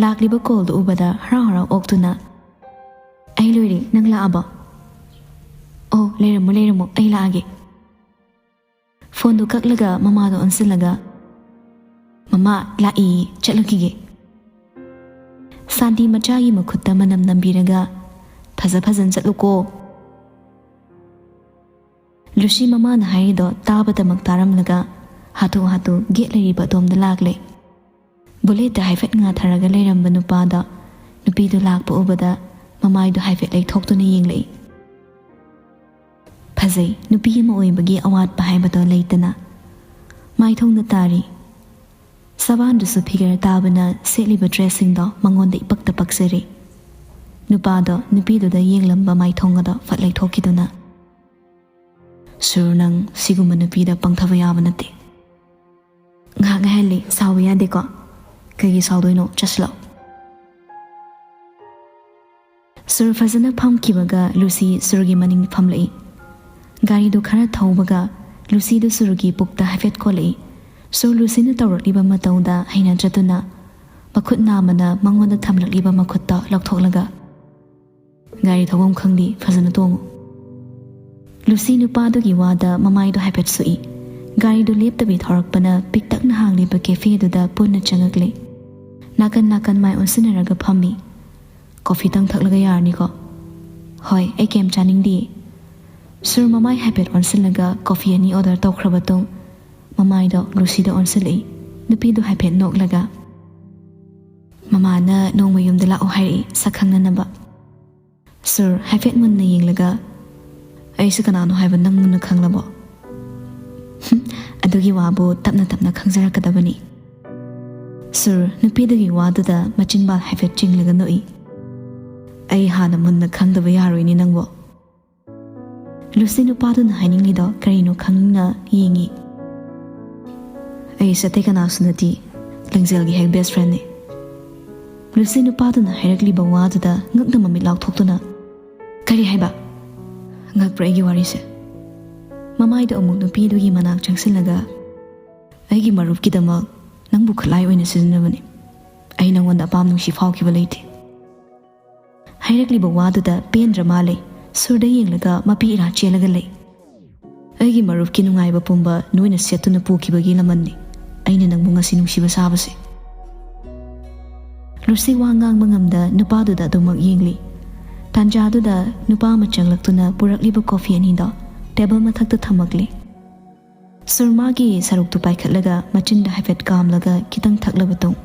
ꯂꯥꯛꯂꯤꯕ ꯀꯣꯜꯗꯨ ꯎꯕꯗ ꯍꯔꯥꯎ ꯍꯔꯥꯎ ꯑꯣꯛꯇꯨꯅ, "ꯑꯩ ꯂꯣꯏꯔꯦ, ꯅꯪ ꯂꯥꯛꯑꯕꯣ? ꯑꯣ, ꯂꯩꯔꯝꯃꯣ, ꯂꯩꯔꯝꯃꯣ, ꯑꯩ ꯂꯥꯛꯑꯒꯦ꯫" ꯐꯣꯟꯗꯨ ꯀꯛꯂꯒ ꯃꯃꯥꯗ ꯑꯣꯟꯁꯤꯜꯂꯒ, "ꯃꯃꯥ, ꯂꯥꯛꯏ, ꯆꯠꯂꯨꯈꯤꯒꯦ꯫" ꯁꯥꯟꯇꯤ ꯃꯆꯥꯒꯤ ꯃꯈꯨꯠꯇ ꯃꯅꯝ ꯅꯝꯕꯤꯔꯒ, "ꯐꯖ ꯐꯖꯅ ꯆꯠꯂꯨꯀꯣ꯫" ꯂꯨꯁꯤ ꯃꯃꯥꯅ ꯍꯥꯏꯔꯤꯗꯣ ꯇꯥꯕꯗꯃꯛ ꯇꯥꯔꯝꯂꯒ ꯍꯥꯊꯨ ꯍꯥꯊꯨ ꯒꯦꯠ ꯂꯩꯔꯤꯕ ꯑꯗꯣꯝꯗ ꯂꯥꯛꯂꯦ꯫ ꯕꯨꯂꯦꯠꯇ ꯍꯥꯏꯐꯦꯠ ꯉꯥꯊꯔꯒ ꯂꯩꯔꯝꯕ ꯅꯨꯄꯥꯗꯣ, ꯅꯨꯄꯤꯗꯨ ꯂꯥꯛꯄ ꯎꯕꯗ ꯃꯃꯥꯏꯗꯨ ꯍꯥꯏꯐꯦꯠ ꯂꯩꯊꯣꯛꯇꯨꯅ ꯌꯦꯡꯂꯛꯏ꯫ ꯐꯖꯩ, ꯅꯨꯄꯤ ꯑꯃ ꯑꯣꯏꯕꯒꯤ ꯑꯋꯥꯠꯄ ꯍꯥꯏꯕꯗꯣ ꯂꯩꯇꯅ꯫ ꯃꯥꯏꯊꯣꯡꯗ ꯇꯥꯔꯤ꯫ ꯁꯕꯥꯟꯗꯨꯁꯨ ꯐꯤꯒꯔ ꯇꯥꯕꯅ ꯁꯦꯠꯂꯤꯕ ꯗ꯭ꯔꯦꯁꯁꯤꯡꯗꯣ ꯃꯉꯣꯟꯗ ꯏꯄꯛꯇ ꯄꯛꯆꯔꯦ꯫ ꯅꯨꯄꯥꯗꯣ ꯅꯨꯄꯤꯗꯨꯗ ꯌꯦꯡꯂꯝꯕ ꯃꯥꯏꯊꯣꯡ ꯑꯗꯣ ꯐꯠ ꯂꯩꯊꯣꯛꯈꯤꯗꯨꯅ, "ꯁꯨꯔ, ꯅꯪ ꯁꯤꯒꯨꯝꯕ ꯅꯨꯄꯤꯗ ꯄꯪꯊꯕ ꯌꯥꯕ ꯅꯠꯇꯦ꯫" "ꯉꯥꯏꯍꯥꯛ ꯉꯥꯏꯍꯜꯂꯤ, ꯁꯥꯎꯕ ꯌꯥꯗꯦꯀꯣ꯫" "ꯀꯩꯒꯤ ꯁꯥꯎꯗꯣꯏꯅꯣ? ꯆꯠꯁꯤꯜꯂꯣ꯫" ꯁꯨꯔ ꯐꯖꯅ ꯐꯝꯈꯤꯕꯒ ꯂꯨꯁꯤ ꯁꯨꯔꯒꯤ ꯃꯅꯤꯡ ꯐꯝꯂꯛꯏ꯫ ꯒꯥꯔꯤꯗꯨ ꯈꯔ ꯊꯧꯕꯒ ꯂꯨꯁꯤꯗꯨ ꯁꯨꯔꯒꯤ ꯄꯨꯛꯇ ꯍꯥꯏꯐꯦꯠ ꯀꯣꯜꯂꯛꯏ꯫ ꯁꯨꯔ ꯂꯨꯁꯤꯅ ꯇꯧꯔꯛꯂꯤꯕ ꯃꯇꯧꯗ ꯍꯩꯅꯗ꯭ꯔꯗꯨꯅ ꯃꯈꯨꯠ ꯅꯥꯝꯃꯅ ꯃꯉꯣꯟꯗ ꯊꯝꯂꯛꯂꯤꯕ ꯃꯈꯨꯠꯇꯣ ꯂꯧꯊꯣꯛꯂꯒ, "ꯒꯥꯔꯤ ꯊꯧꯐꯝ ꯈꯪꯗꯦ, ꯐꯖꯅ ꯇꯣꯡꯉꯨ꯫" ꯂꯨꯁꯤ ꯅꯨꯄꯥꯗꯨꯒꯤ ꯋꯥꯗ ꯃꯃꯥꯏꯗꯣ ꯍꯥꯏꯐꯦꯠ ꯁꯨꯛꯏ꯫ ꯒꯥꯔꯤꯗꯨ ꯂꯦꯞꯇꯕꯤ ꯊꯧꯔꯛꯄꯅ ꯄꯤꯛꯇꯛꯅ ꯍꯥꯡꯂꯤꯕ ꯀꯦꯐꯦꯗꯨꯗ ꯄꯨꯟꯅ ꯆꯪꯉꯛꯂꯦ꯫ ꯅꯥꯀꯟ ꯅꯥꯀꯟ ꯃꯥꯏ ꯑꯣꯟꯁꯤꯟꯅꯔꯒ ꯐꯝꯃꯤ꯫ "ꯀꯣꯐꯤꯇꯪ ꯊꯛꯂꯒ ꯌꯥꯔꯅꯤꯀꯣ?" "ꯍꯣꯏ, ꯑꯩ ꯀꯩꯝ ꯆꯥꯅꯤꯡꯗꯤꯌꯦ꯫" ꯁꯨꯔ ꯃꯃꯥꯏ ꯍꯥꯏꯐꯦꯠ ꯑꯣꯟꯁꯤꯜꯂꯒ ꯀꯣꯐꯤ ꯑꯅꯤ ꯑꯣꯔꯗꯔ ꯇꯧꯈ꯭ꯔꯕ ꯇꯨꯡ ꯃꯃꯥꯏꯗꯣ ꯂꯨꯁꯤꯗ ꯑꯣꯟꯁꯤꯜꯂꯛꯏ꯫ ꯅꯨꯄꯤꯗꯨ ꯍꯥꯏꯐꯦꯠ ꯅꯣꯛꯂꯒ, "ꯃꯃꯥꯅ ꯅꯣꯡꯃ ꯌꯨꯝꯗ ꯂꯥꯛꯑꯣ ꯍꯥꯏꯔꯛꯏ, ꯁꯛ ꯈꯪꯅꯅꯕ꯫" ꯁꯨꯔ ꯍꯥꯏꯐꯦꯠ ꯃꯨꯟꯅ ꯌꯦꯡꯂꯒ, "ꯑꯩꯁꯦ ꯀꯅꯥꯅꯣ ꯍꯥꯏꯕ ꯅꯪ ꯃꯨꯟꯅ ꯈꯪꯂꯕꯣ?" "ꯍꯨꯝ, ꯑꯗꯨꯒꯤ ꯋꯥꯕꯨ ꯇꯞꯅ ꯇꯞꯅ ꯈꯪꯖꯔꯛꯀꯗꯕꯅꯤ꯫" ꯁꯨꯔ ꯅꯨꯄꯤꯗꯨꯒꯤ ꯋꯥꯗꯨꯗ ꯃꯆꯤꯟꯕꯥꯜ ꯍꯥꯏꯐꯦꯠ ꯆꯤꯡꯂꯒ ꯅꯣꯛꯏ꯫ "ꯑꯩ ꯍꯥꯟꯅ ꯃꯨꯟꯅ ꯈꯪꯗꯕ ꯌꯥꯔꯣꯏꯅꯦ ꯅꯪꯕꯣ꯫ ꯂꯨꯁꯤ ꯅꯨꯄꯥꯗꯨꯅ ꯍꯥꯏꯅꯤꯡꯂꯤꯗꯣ ꯀꯔꯤꯅꯣ ꯈꯪꯅꯤꯡꯅ ꯌꯦꯡꯏ꯫ "ꯑꯩꯁꯦ ꯑꯇꯩ ꯀꯅꯥꯁꯨ ꯅꯠꯇꯦ, ꯂꯪꯖꯦꯜꯒꯤ ꯍꯦꯛ ꯕꯦꯁ ꯐ꯭ꯔꯦꯟꯅꯤ꯫" ꯂꯨꯁꯤ ꯅꯨꯄꯥꯗꯨꯅ ꯍꯥꯏꯔꯛꯂꯤꯕ ꯋꯥꯗꯨꯗ ꯉꯛꯅ ꯃꯃꯤꯠ ꯂꯥꯎꯊꯣꯛꯇꯨꯅ, "ꯀꯔꯤ ꯍꯥꯏꯕ?" ꯉꯛꯄ꯭ꯔꯥ ꯑꯩꯒꯤ ꯋꯥꯔꯤꯁꯦ? ꯃꯃꯥꯏꯗꯣ ꯑꯃꯨꯛ ꯅꯨꯄꯤꯗꯨꯒꯤ ꯃꯅꯥꯛ ꯆꯪꯁꯤꯜꯂꯒ, "ꯑꯩꯒꯤ ꯃꯔꯨꯞꯀꯤꯗꯃꯛ ꯅꯪꯕꯨ ꯈꯨꯠꯂꯥꯏ ꯑꯣꯏꯅ ꯁꯤꯖꯤꯟꯅꯕꯅꯤ꯫ ꯑꯩ ꯅꯪꯉꯣꯟꯗ ꯑꯄꯥꯝ ꯅꯨꯡꯁꯤ ꯐꯥꯎꯈꯤꯕ ꯂꯩꯇꯦ꯫" ꯍꯥꯏꯔꯛꯂꯤꯕ ꯋꯥꯗꯨꯗ ꯄꯦꯟꯗ꯭ꯔ ꯃꯥꯜꯂꯦ꯫ ꯁꯨꯔꯗ ꯌꯦꯡꯂꯒ ꯃꯄꯤ ꯏꯔꯥ ꯆꯦꯜꯂꯒ ꯂꯩ꯫ "ꯑꯩꯒꯤ ꯃꯔꯨꯞꯀꯤ ꯅꯨꯡꯉꯥꯏꯕ ꯄꯨꯝꯕ ꯅꯣꯏꯅ ꯁꯦꯠꯇꯨꯅ ꯄꯨꯈꯤꯕꯒꯤ ꯂꯃꯟꯅꯤ ꯑꯩꯅ ꯅꯪꯕꯨ ꯉꯁꯤ ꯅꯨꯡꯁꯤꯕ ꯁꯥꯕꯁꯦ꯫" ꯂꯨꯁꯤ ꯋꯥ ꯉꯥꯡꯕ ꯉꯝꯗ ꯅꯨꯄꯥꯗꯨꯗ ꯑꯗꯨꯃꯛ ꯌꯦꯡꯂꯤ꯫ ꯇꯥꯟꯖꯥꯗꯨꯗ ꯅꯨꯄꯥ ꯑꯃ ꯆꯪꯂꯛꯇꯨꯅ ꯄꯨꯔꯛꯂꯤꯕ ꯀꯣꯐꯤ ꯑꯅꯤꯗꯣ ꯇꯦꯕꯜ ꯃꯊꯛꯇ ꯊꯝꯃꯛꯂꯤ꯫ ꯁꯨꯔ ꯃꯥꯒꯤ ꯁꯔꯨꯛꯇꯨ ꯄꯥꯏꯈꯠꯂꯒ ꯃꯆꯤꯟꯗ ꯍꯥꯏꯐꯦꯠ ꯀꯥꯝꯂꯒ ꯈꯤꯇꯪ ꯊꯛꯂꯕ ꯇꯨꯡ,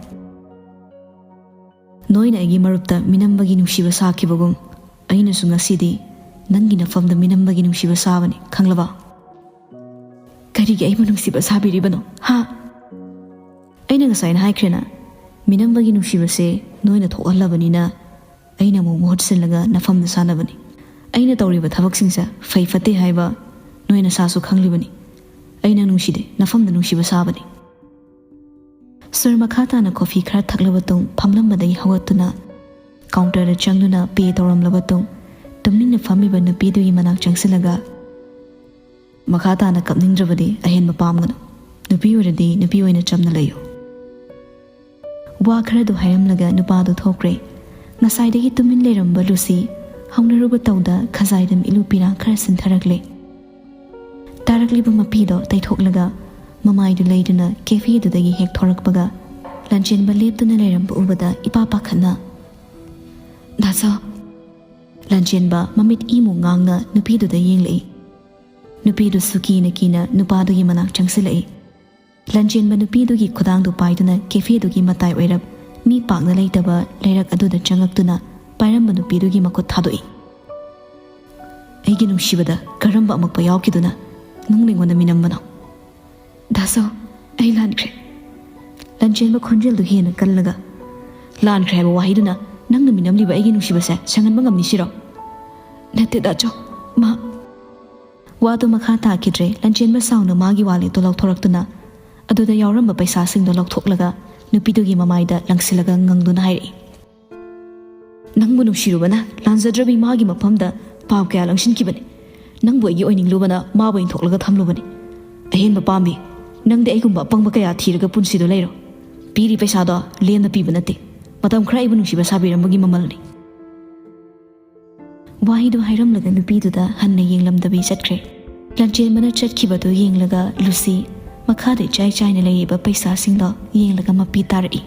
"ꯅꯣꯏꯅ ꯑꯩꯒꯤ ꯃꯔꯨꯞꯇ ꯃꯤꯅꯝꯕꯒꯤ ꯅꯨꯡꯁꯤꯕ ꯁꯥꯈꯤꯕꯒꯨꯝ, ꯑꯩꯅꯁꯨ ꯉꯁꯤꯗꯤ ꯅꯪꯒꯤ ꯅꯐꯝꯗ ꯃꯤꯅꯝꯕꯒꯤ ꯅꯨꯡꯁꯤꯕ ꯁꯥꯕꯅꯤ, ꯈꯪꯂꯕ?" "ꯀꯔꯤꯒꯤ ꯑꯩꯕꯨ ꯅꯨꯡꯁꯤꯕ ꯁꯥꯕꯤꯔꯤꯕꯅꯣ, ꯍꯥ?" "ꯑꯩꯅ ꯉꯁꯥꯏꯅ ꯍꯥꯏꯈ꯭ꯔꯦꯅ, ꯃꯤꯅꯝꯕꯒꯤ ꯅꯨꯡꯁꯤꯕꯁꯦ ꯅꯣꯏꯅ ꯊꯣꯛꯍꯜꯂꯕꯅꯤꯅ ꯑꯩꯅ ꯑꯃꯨꯛ ꯃꯍꯨꯠ ꯁꯤꯜꯂꯒ ꯅꯐꯝꯗ ꯁꯥꯟꯅꯕꯅꯤ꯫ ꯑꯩꯅ ꯇꯧꯔꯤꯕ ꯊꯕꯛꯁꯤꯡꯁꯦ ꯐꯩ ꯐꯠꯇꯦ ꯍꯥꯏꯕ ꯅꯣꯏ ꯅꯁꯥꯁꯨ ꯈꯪꯂꯤꯕꯅꯤ꯫ ꯑꯩꯅ ꯅꯨꯡꯁꯤꯗꯦ, ꯅꯐꯝꯗ ꯅꯨꯡꯁꯤꯕ ꯁꯥꯕꯅꯤ꯫" ꯁꯨꯔ ꯃꯈꯥ ꯇꯥꯅ ꯀꯣꯐꯤ ꯈꯔ ꯊꯛꯂꯕ ꯇꯨꯡ ꯐꯝꯂꯝꯕꯗꯒꯤ ꯍꯧꯒꯠꯇꯨꯅ ꯀꯥꯎꯟꯇꯔꯗ ꯆꯪꯗꯨꯅ ꯄꯦ ꯇꯧꯔꯝꯂꯕ ꯇꯨꯡ ꯇꯨꯃꯤꯟꯅ ꯐꯝꯂꯤꯕ ꯅꯨꯄꯤꯗꯨꯒꯤ ꯃꯅꯥꯛ ꯆꯪꯁꯤꯜꯂꯒ, "ꯃꯈꯥ ꯇꯥꯅ ꯀꯞꯅꯤꯡꯗ꯭ꯔꯕꯗꯤ ꯑꯍꯦꯟꯕ ꯄꯥꯝꯒꯅꯨ꯫ ꯅꯨꯄꯤ ꯑꯣꯏꯔꯗꯤ ꯅꯨꯄꯤ ꯑꯣꯏꯅ ꯆꯝꯅ ꯂꯩꯌꯨ꯫" ꯋꯥ ꯈꯔꯗꯨ ꯍꯥꯏꯔꯝꯂꯒ ꯅꯨꯄꯥꯗꯨ ꯊꯣꯛꯈ꯭ꯔꯦ꯫ ꯉꯁꯥꯏꯗꯒꯤ ꯇꯨꯃꯤꯟ ꯂꯩꯔꯝꯕ ꯂꯨꯁꯤ ꯍꯧꯅꯔꯨꯕ ꯇꯧꯗ ꯈꯖꯥꯏꯗ ꯃꯤꯠꯂꯨ ꯄꯤꯔꯥꯡ ꯈꯔ ꯁꯤꯟꯊꯔꯛꯂꯦ꯫ ꯇꯥꯔꯛꯂꯤꯕ ꯃꯄꯤꯗꯣ ꯇꯩꯊꯣꯛꯂꯒ ꯃꯃꯥꯏꯗꯨ ꯂꯩꯗꯨꯅ ꯀꯦꯐꯦꯗꯨꯗꯒꯤ ꯍꯦꯛ ꯊꯣꯔꯛꯄꯒ ꯂꯟꯆꯦꯟꯕ ꯂꯦꯞꯇꯨꯅ ꯂꯩꯔꯝꯕ ꯎꯕꯗ ꯏꯄꯥ ꯄꯥꯈꯠꯅ, "ꯗꯥꯆꯧ!" ꯂꯟꯆꯦꯟꯕ ꯃꯃꯤꯠ ꯏꯃꯨ ꯉꯥꯡꯅ ꯅꯨꯄꯤꯗꯨꯗ ꯌꯦꯡꯂꯛꯏ꯫ ꯅꯨꯄꯤꯗꯨꯁꯨ ꯀꯤꯅ ꯀꯤꯅ ꯅꯨꯄꯥꯗꯨꯒꯤ ꯃꯅꯥꯛ ꯆꯪꯁꯤꯜꯂꯛꯏ꯫ ꯂꯟꯆꯦꯟꯕ ꯅꯨꯄꯤꯗꯨꯒꯤ ꯈꯨꯗꯥꯡꯗꯨ ꯄꯥꯏꯗꯨꯅ ꯀꯦꯐꯦꯗꯨꯒꯤ ꯃꯇꯥꯏ ꯑꯣꯏꯔꯞ ꯃꯤ ꯄꯥꯛꯅ ꯂꯩꯇꯕ ꯂꯩꯔꯛ ꯑꯗꯨꯗ ꯆꯪꯉꯛꯇꯨꯅ ꯄꯥꯏꯔꯝꯕ ꯅꯨꯄꯤꯗꯨꯒꯤ ꯃꯈꯨꯠ ꯊꯥꯗꯣꯛꯏ꯫ "ꯑꯩꯒꯤ ꯅꯨꯡꯁꯤꯕꯗ ꯀꯔꯝꯕ ꯑꯃꯛꯄ ꯌꯥꯎꯈꯤꯗꯨꯅ ꯅꯪꯅ ꯑꯩꯉꯣꯟꯗ ꯃꯤꯅꯝꯕꯅꯣ?" "ꯗꯥꯆꯧ, ꯑꯩ ꯂꯥꯟꯈ꯭ꯔꯦ꯫" ꯂꯟꯆꯦꯟꯕ ꯈꯣꯟꯖꯦꯜꯗꯨ ꯍꯦꯟꯅ ꯀꯜꯂꯒ, "ꯂꯥꯟꯈ꯭ꯔꯦ ꯍꯥꯏꯕ ꯋꯥꯍꯩꯗꯨꯅ ꯅꯪꯅ ꯃꯤꯅꯝꯂꯤꯕ ꯑꯩꯒꯤ ꯅꯨꯡꯁꯤꯕꯁꯦ ꯁꯪꯍꯟꯕ ꯉꯝꯅꯤ ꯁꯤꯔꯣ?" "ꯅꯠꯇꯦꯗ ꯑꯆꯧ, ꯃꯥ..." ꯋꯥꯗꯨ ꯃꯈꯥ ꯇꯥꯈꯤꯗ꯭ꯔꯦ꯫ ꯂꯟꯆꯦꯟꯕ ꯁꯥꯎꯅ ꯃꯥꯒꯤ ꯋꯥꯂꯦꯠꯇꯨ ꯂꯧꯊꯣꯔꯛꯇꯨꯅ ꯑꯗꯨꯗ ꯌꯥꯎꯔꯝꯕ ꯄꯩꯁꯥꯁꯤꯡꯗꯣ ꯂꯧꯊꯣꯛꯂꯒ ꯅꯨꯄꯤꯗꯨꯒꯤ ꯃꯃꯥꯏꯗ ꯂꯪꯁꯤꯜꯂꯒ ꯉꯪꯗꯨꯅ ꯍꯥꯏꯔꯛꯏ, "ꯅꯪꯕꯨ ꯅꯨꯡꯁꯤꯔꯨꯕꯅ ꯂꯥꯟꯖꯗ꯭ꯔꯕꯤ ꯃꯥꯒꯤ ꯃꯐꯝꯗ ꯄꯥꯞ ꯀꯌꯥ ꯂꯪꯁꯤꯟꯈꯤꯕꯅꯤ꯫ ꯅꯪꯕꯨ ꯑꯩꯒꯤ ꯑꯣꯏꯅꯤꯡꯂꯨꯕꯅ ꯃꯥꯕꯨ ꯏꯟꯊꯣꯛꯂꯒ ꯊꯝꯂꯨꯕꯅꯤ꯫ ꯑꯍꯦꯟꯕ ꯄꯥꯝꯕꯤ, ꯅꯪꯗꯤ ꯑꯩꯒꯨꯝꯕ ꯑꯄꯪꯕ ꯀꯌꯥ ꯊꯤꯔꯒ ꯄꯨꯟꯁꯤꯗꯣ ꯂꯩꯔꯣ꯫ ꯄꯤꯔꯤ ꯄꯩꯁꯥꯗꯣ ꯂꯦꯝꯅ ꯄꯤꯕ ꯅꯠꯇꯦ꯫ ꯃꯇꯝ ꯈꯔ ꯑꯩꯕꯨ ꯅꯨꯡꯁꯤꯕ ꯁꯥꯕꯤꯔꯝꯕꯒꯤ ꯃꯃꯜꯅꯤ꯫" ꯋꯥꯍꯩꯗꯨ ꯍꯥꯏꯔꯝꯂꯒ ꯅꯨꯄꯤꯗꯨꯗ ꯍꯟꯅ ꯌꯦꯡꯂꯝꯗꯕꯤ ꯆꯠꯈ꯭ꯔꯦ꯫ ꯂꯟꯆꯦꯟꯕꯅ ꯆꯠꯈꯤꯕꯗꯨ ꯌꯦꯡꯂꯒ ꯂꯨꯁꯤ ꯃꯈꯥꯗ ꯏꯆꯥꯏ ꯆꯥꯏꯅ ꯂꯩꯔꯤꯕ ꯄꯩꯁꯥꯁꯤꯡꯗꯣ ꯌꯦꯡꯂꯒ ꯃꯄꯤ ꯇꯥꯔꯛꯏ꯫